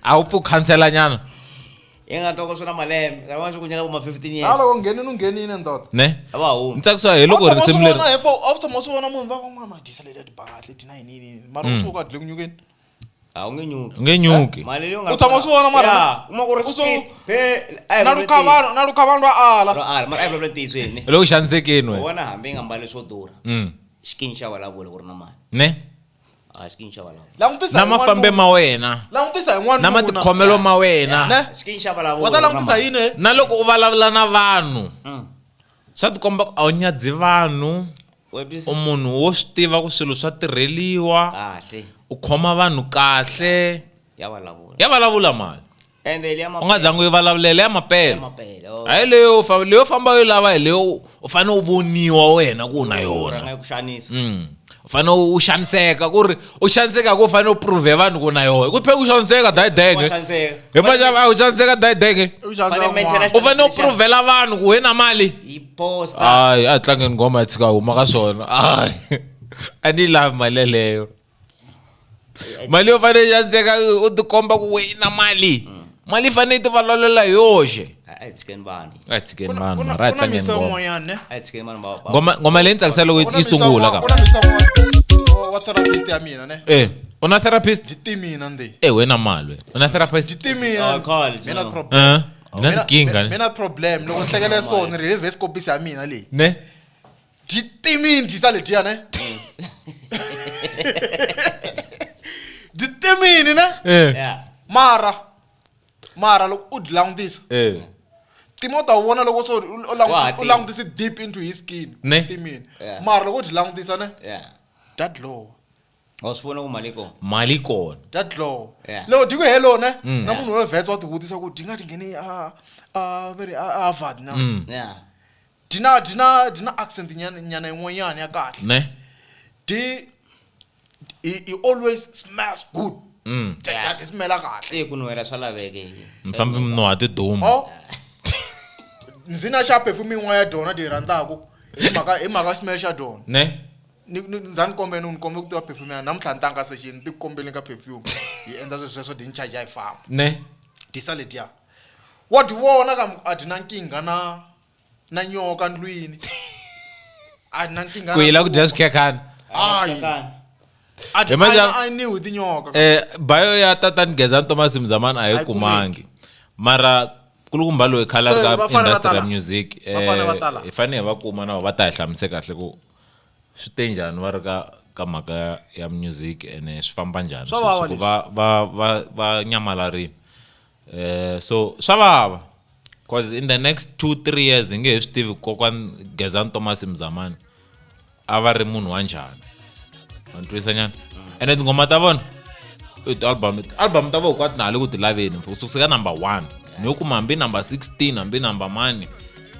A wu pfi u khansela nyana.
Yi nga twa ku swi na malembe. Nkarhi wun'wana swi ku nyika vo ma 15
Ha
years.
loko nghenini u nghenini ndoda.
Ne?
A va humi.
Ni tsakisiwa hi loko
A wu tshama
risimu
swi
leri.
vona hi a wu tshama swi vona munhu va ku mama dyisa leti ya tibakatli dyi na yini yini yini. Mara u swi ka dyi le ku nyukeni.
A wu nge nyuki.
U nge nyuki.
Mali leyi u nga
U tshama u swi vona mara
Ya, u kuma ku ri
U swi-
swi- he, a hi
Na
vulavula
lukhavano, na lukhavano ra ala.
ntiyiso. Ro ala, mara a hi vulavula ntiyiso yini.
Hi le ku xanisekeni
U
wena.
vona hambi yi nga mbali swo durha. Xikini xa vulavula ku ri na mali.
Ne?
A xikini xa vulavula.
Langutisa
Na
hi
mafambe
n'wanuna.
ma wena.
Langutisa hi n'wanuna.
Na matikhomelo ma wena.
Ne?
Xikini xa vulavula.
Wa ta langutisa yini? Eh?
Na loko u vulavula na vanhu. Swa tikomba ku a wu nyadzi vanhu. U munhu wo swi tiva ku swilo swa tirheliwa.
Kahle.
U khoma vanhu kahle.
Ya vulavula.
Ya vulavula mali.
Ende liya
U nga zangi u yi vulavulela ya
Ya
mapela.
mapela. Oh.
Hayi leyo leyo famba yo lava hi leyo u fanele u voniwa wena ku u na yona.
Rhanga ku xanisa.
U fanele u xaniseka ku ri u xaniseka ku u fanele u prove vanhu ku na yona. Ku phela ku xaniseka dayidenge.
Wa xaniseka.
Hi maxava a u xaniseka dayidenge.
U xanisa
Fanele
un'wana.
maintenance
U fanele u provela vanhu ku wena mali.
Yi posta.
Hayi a hi tlangeni nghoma hi tshika huma ka swona. Hayi. A ni yi lavi mali yeleyo. Mali yo fanele yi xaniseka u tikomba ku wena mali. Mali yi fanele yi ti vulavulela hi yoxe.
A hi tshikeni vanhu.
A hi tshikeni
Ku na-
vanhu
ku na-
mara a hi
ku na
tlangeni
misa
nghoma.
un'wanyana, ne?
A hi tshikeni vanhu va.
Nghoma nghoma leyi ni tsakisa loko
Ku na
yi
misa
sungula
un'wana-
ka.
ku na misa un'wana wa therapist ya mina ne.
Eh, u na therapist?
Byi timina ndzi.
Eh, wena mali wena. U na therapist?
Byi timina.
Oh, call,
Mina
no.
problem.
Eh, na nkingha.
Mina problem loko ni hlekele so ni ri reverse kopisi ya mina leyi.
Ne?
Byi timini dyisa ledyiya ne. Byi timini ne.
Eh.
Yeah.
Mara mara loko u dyi langutisa
Eh.
tima u ta wu vona loko so u
Wa ha
langutisa u
tima.
langutise deep into his skin
Ne.
timini
Yeah.
mara loko u dyi langutisa ne
Yeah.
dya dlowa
Wa swi vona ku mali yi kona.
Mali kona.
dya dlowa
Yeah.
loko dyi ku hello ne na munhu wo vhets wa ti vutisa ku dyi nga ti ngheni a a ve ri a Harvard na
Yeah.
dyi na dyi na dyi na accent nyana nyana yin'wanyana ya kahle
Ne?
dyi he always smells good dya dya dyi smela kahle
Eh ku nuhela swa laveke.
Mfambi munhu tiduma.
oh ndzi na xa perfume yin'wana ya dyona dyi yi rhandzaku hi mhaka hi mhaka smell xa dyona
Ne?
ni ni nza ni kombela ni kombe ku tiva perfume ya namuntlha ni tanga session ni ti kombeleni ka perfume yi endla sweswo sweswo di ni charge yi famba
Ne?
dyisa ledyiya wa dyi vona ka a dyi na nkingha na na nyoka ndlwini a dyi na nkingha
Ku yi la ku dya swikhekhana.
Hayi. A dyi
Hi maxa-
a niwi tinyoka
Eh, bio ya tatani Gezani Thomas Mzamani a
A
yi
yi
kumangi. Mara kulukumba loyi khale a ri
So,
ka
va fanele va
industry ya
tala.
music
Va fanele va tala.
hi fanele hi va kuma na va ta hi hlamusela kahle ku swi te njhani va ri ka ka mhaka ya music ene swi famba njhani
Swa vava
sweswi ku va va va va nyamalarini so swa vava cause in the next 2 3 years hi nge he swi tivi kokwani Gezani Thomas Mzamani a va ri munhu wa njhani wa ni twisa nyana ene tinghoma ta vona i ti-album album ta vona hinkwato na ha le ku ti laveni ku suka number 1 ni yo kuma hambi number 16 hambi number mani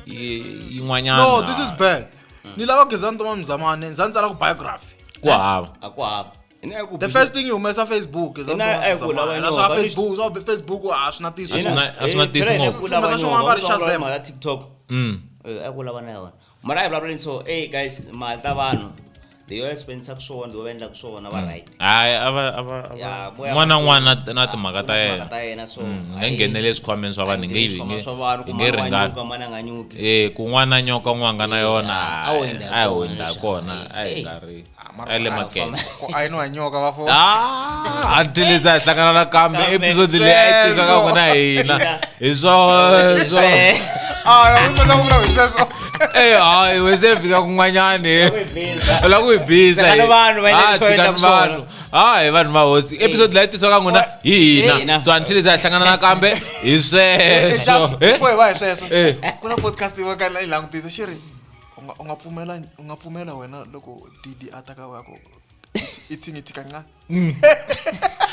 yin'wanyana
no this is bad ni lava Gezani Thomas Mzamani nza ni tsala ku biography
ku hava
A ku hava. Ina ku
the first thing yi humesa Facebook Gezani
Ina
Thomas
a ku lava
Mzamani. Na swa
nyoka,
Facebook swa Facebook a swi na tiso
A swi na- a swi na tiso ngopfu.
Ku lava
Humesa swin'wana va ri
nyoka.
Shazam.
Mhaka TikTok. A ku lava na yona. Mara a hi vulavuleni so, hey guys, mali ta vanhu. Leyi va spendisaka swona, leyi va endlaka swona va right.
hayi a va a va a va-
Ya, voya
n'wana na
mahlweni.
n'wana na timhaka ta
Ku na
yena
timhaka ta yena so.
Hi nga ngheneli eswikhwameni swa vanhu hi nge yi- hi nge
swa vanhu
hi
ku
nge
mani wa
ringani
nyuka mani a nga nyuki.
eh ku n'wana nyoka n'wanga na yona
A wu hundza
a hi
kona,
hundza
leswi.
kona a hi
Eh,
nga ri a le makete
ku a yi nwa nyoka va fo
Ah, until se hi hlangana nakambe
Kambe.
episode leyi a yi tisa ka n'wina hina hi swona
a ya u la ku hi sweswo
eh hayi we se fika kun'wanyani
Ku hi biza.
u la ku hi biza
Tshikani vanhu va endla
Ah,
leswi va
tshikani
endlaka swona.
vanhu hayi vanhu va hosi episode leyi tisiwa ka n'wina hi hina
Hina.
so until se hi hlangana nakambe hi sweswo Eh?
Before hi va hi sweswo
Eh.
ku na podcast yin'wana ka yi langutisa xi ri u nga- u nga pfumela u nga pfumela wena loko Didi a ta ka wa ku i tshingiti kancane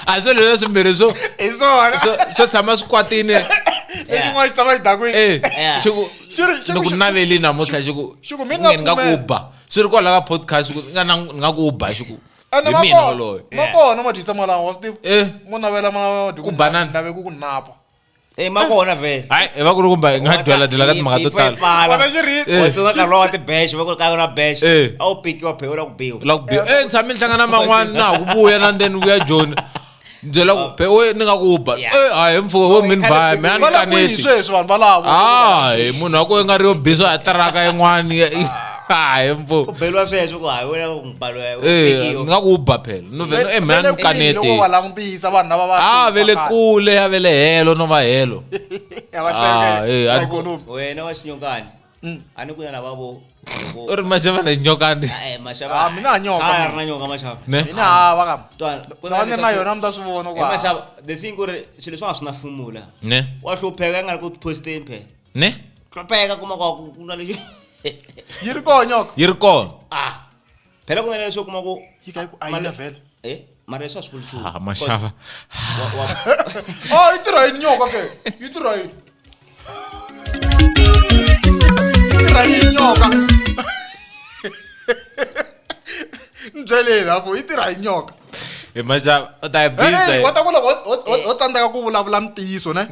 a swo leswi swimbirhi swo
hi swona
swo tshama swikwatini
lexin'wana xi tshama xidakwini
eh
Yeah.
xi ku
Xi ri- xi
ni
ku-
ku naveli namuntlha xi ku
xi ku mi
nge
nga
ni nga ku
pfumela.
ba swi ri kwalaho ka podcast xi ku ni nga ni nga ku ba xi ku
Ene
hi
ma
mina
kona-
woloye
ma kona madyisa malawa wa swi tiva
Eh.
mo navela ma
Ku banana.
nave ku ku napa
Eh ma kona vhele.
hayi hi va ku ri kumba hi nga dyela dyela ka timhaka to tala
Wena xi ri-
Wa tsundzuka nkarhi wa ti-bash, va ku ka na bash.
Eh.
A wu pikiwa phela u la ku biwa.
la ku biwa eh ni tshame ni hlangana na man'wana na ha ku vuya na then vuya joni ni byela ku be we ni nga ku ba
Yeah.
eh hayi mfuko wo mi ni vhaya mi a ni
va la kwihi
kaneti
sweswi vanhu valavo
hayi munhu wa ku i nga ri yo bisa hi tiraka yin'wani hayi mfuko
Ku beliwa sweswo ku hayi wena ku mbalo ya
eh ni nga ku ba phela no vhela eh mina ni kaneti
loko va langutisa vanhu lava va
ah ve le kule ya ve le helo no va helo
Ya va
Ah, eh,
hleka
a-
ikhonomi
Wena wa xinyokani. A ni ku na lava vo
U ri maxava na nyokani.
Eh, maxava.
Ah, mina a nyoka,
A
mina.
ri na nyoka maxava.
Ne?
Mina hava kambe.
Twana, ku
Loko ni ri na
leswa
yona mi ta swi vona ku
Eh,
hava.
maxava, the thing ku ri swilo leswi nga swi na fumula.
Ne?
Wa hlupheka nga ri ku posteni phela.
Ne?
Hlupheka kuma ku ku na lexi.
Yi ri kona nyoka.
Yi ri kona.
Ah. Phela ku na leswi u kuma ku
Yi ka yi ku a yi na vhele.
Eh, mara leswi a swi vuli nchumu.
Ah, maxava.
Oh, yi tirha yini nyoka ke? Yi tirha yini? Yi tirha yini nyoka? Ni byeleni hafu, yi tirha yini nyoka?
Hi maxava u ta yi bisa.
Hey, wa ta ku loko ho tsandzeka ku vulavula ntiyiso ne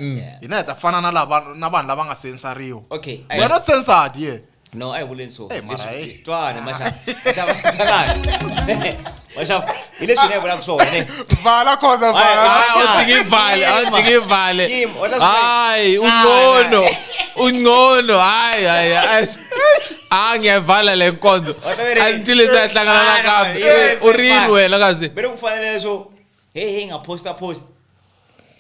hina hi ta fana na lava na vanhu lava nga sensariwa.
Okay,
We are not censored here.
No, a hi vuleni so.
Eh, mara,
Leswi-
eh.
Twana maxava. Maxava, twanani. Maxava, hi leswi hi vulaka swona ne.
Vala khoza vala.
Hayi, a wu tshiki ivale, a wu tshiki ivale.
Yima, wa ta swi-
Hayi, ungcono. Ungcono, hayi hayi. hayi. Ah, ngiyayivala le nkonzo.
Wa ta ve ri-
Until se hlangana
Ah,
nakambe.
no,
U ri yini wena kasi?
Vele ku fanele leswo hey hey nga posta post.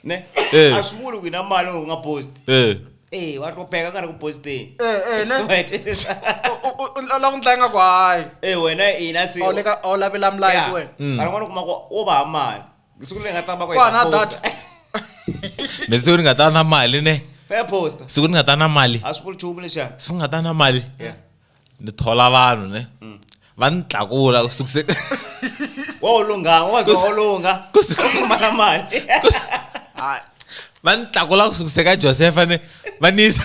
Ne?
Eh.
A swi vuli ku hi na mali u nga post.
Eh.
Eh, wa hlupheka ka ri ku posteni.
Eh eh ne.
Wa twisisa?
U la ku ndla nga ku hayi.
Eh, wena ina se.
A wu le ka a wu lavela mlayiti wena.
Mara n'wana u kuma ku wo va ha mali. Siku leri nga ta va ku hi
Ku
ta
hava na
posta.
data.
Me siku ni nga ta na mali ne.
Fa posta.
Siku ni nga ta na mali.
A swi vuli nchumu lexiya.
Siku ni nga ta na mali.
Yeah.
Ni thola vanhu ne. Va ni tlakula ku sukise
Wa wu lungha, wa wa lungha.
ku suka-
U kuma na mali.
Hayi.
va ni tlakula ku sukise ka Joseph ne va ni yisa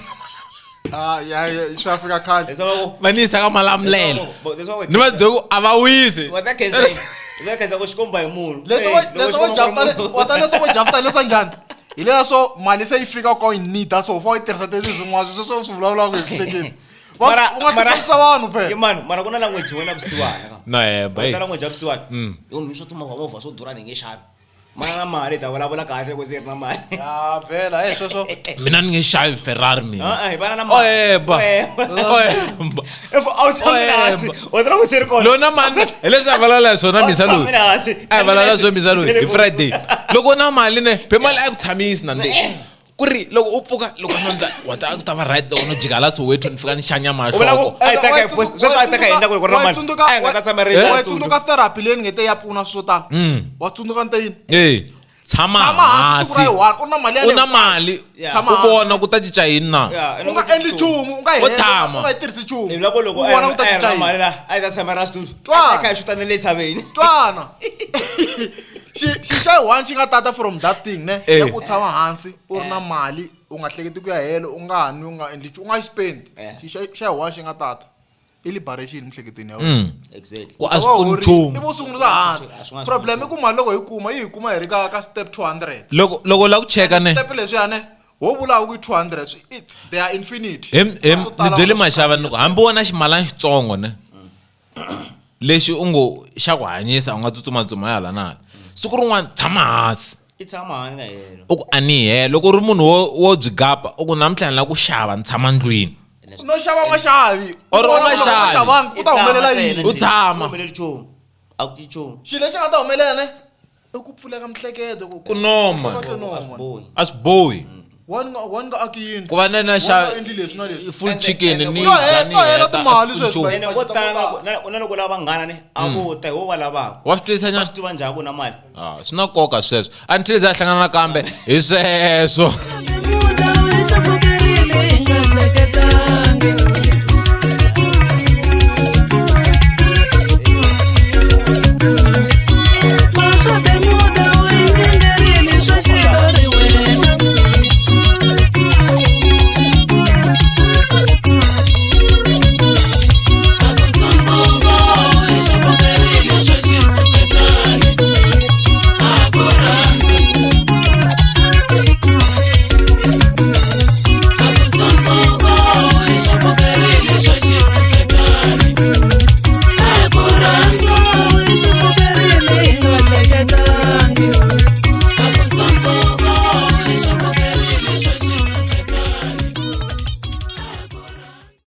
Ah, ya ya swi fika khale.
Leswaku
va ni yisa ka Malamulele.
Leswaku
Ni va byela ku a va wisi.
wa ta khensa. Leswaku khensa ku xikomba hi munhu.
Leswi
Eh,
wa
loko
leswi wa
xikomba
jafta
ku ri munhu.
wa ta leswi wa jafta leswa njhani? Hi leswa swo mali se yi fika ka yi need so u fanele u yi tirhisa leswi swin'wana sweswo swi vulavulaka hi hleketi. Va
Mara-
u nga
mara-
hleketisa vanhu
Ye
phela.
mani, mara ku na language yin'wana ya vusiwana ka.
No hemba.
Ta language ya vusiwana. Yo mi swo timovha movha swo durha ni nge xavi. Mana na mali hi ta vulavula kahle ku se ri na mali.
Ya vhela eh sweswo.
Mina ni nge xavi Ferrari mina.
Ah, ah, hi vana na
O
mali.
hemba.
O hemba.
O hemba.
If a wu tshami
O
hansi,
hemba.
wa tiva ku se ri kona.
Lona mali hi leswi a vulavula hi swona misa loyi.
Tshami hansi.
A hi vulavula swona misa loyi hi Friday. Loko u na mali ne, phe mali a yi ku tshamisi na nde. Ku ri loko u pfuka loko no ndla wa ta ku ta va right loko no jika la Soweto ni fika ni xanya
U vula ku
mahloko.
a hi ta ka hi post, sweswi a hi ta ka hi endla ku ri ku ri na mali. A hi nga ta tshama ri
Wa
la
yi tsundzuka therapy leyi ni nge te ya pfuna swo tala. Wa tsundzuka nte yini?
Eh, tshama
Tshama hansi siku ra
hansi.
yi one u na mali ya
U
le
na mali.
Yeah.
Tshama
U
hansi.
vona ku ta cinca yini na.
Yeah,
U nga endli nchumu, u nga
U
heli,
tshama.
u nga yi tirhisi nchumu.
Hi vula ku loko
U
a
vona ku ta
hi ri
cinca
na
yini.
mali la, a hi ta tshama ra studio.
Twana.
A hi ta kha hi xuta na le tshaveni.
Twana. Xi xi xa yi one xi nga tata from that thing ne.
Eh.
Ya ku tshama hansi u ri na mali u nga hleketi ku ya helo u nga nwi u nga endli nchumu, u nga yi spend.
Eh.
Xi xa yi one xi nga tata. I liberation miehleketweni ya wena.
Exactly.
Ku a swi pfuni nchumu.
I vo sungula hansi.
A swi nga
Problem i ku mali loko hi kuma yi hi kuma hi ri ka step 200.
Loko loko la ku cheka ne.
Step leswiya ne ho vula ku i 200 swi it's they are infinite.
Hem
Swo tala
ni byele
va swi
maxava ni ku hambi wona ximalana xitsongo ne. Lexi u ngo xa ku hanyisa u nga tsutsumatsutsuma ya hala na hala. Siku rin'wana tshama hansi.
I tshama hansi nga helo.
U ku a ni helo loko u ri munhu wo byi gapa u ku namuntlha ni lava ku xava ni tshama ndlwini.
No xava u nga xavi.
Or u
Vona
nga
ku loko
xavi.
xavangi ku ta humelela yini?
U tshama.
Ku humeleli nchumu. A ku ti nchumu.
Xilo lexi nga ta humelela ne i ku pfuleka miehleketo ku
Ku noma.
Ku
A
noma.
swi bohi.
A swi bohi.
One nga one nga aki yindlu.
Ku va na na
One
xa
nga endli leswi na leswi.
full
Ende-
chicken
ende
ni
ku-
Yo
dya
heta-
ni
yo hela
heta, a
timali
swi pfuni
sweswi,
nchumu.
baby.
Ene ko tala na na loko lava vanghana ne a vo ta hi wo va lavaka.
Wa swi twisisa
Va
nyana?
swi tiva njhani ku na mali?
Ah, swi na nkoka sweswo. Until za hlangana nakambe hi sweswo.
Muda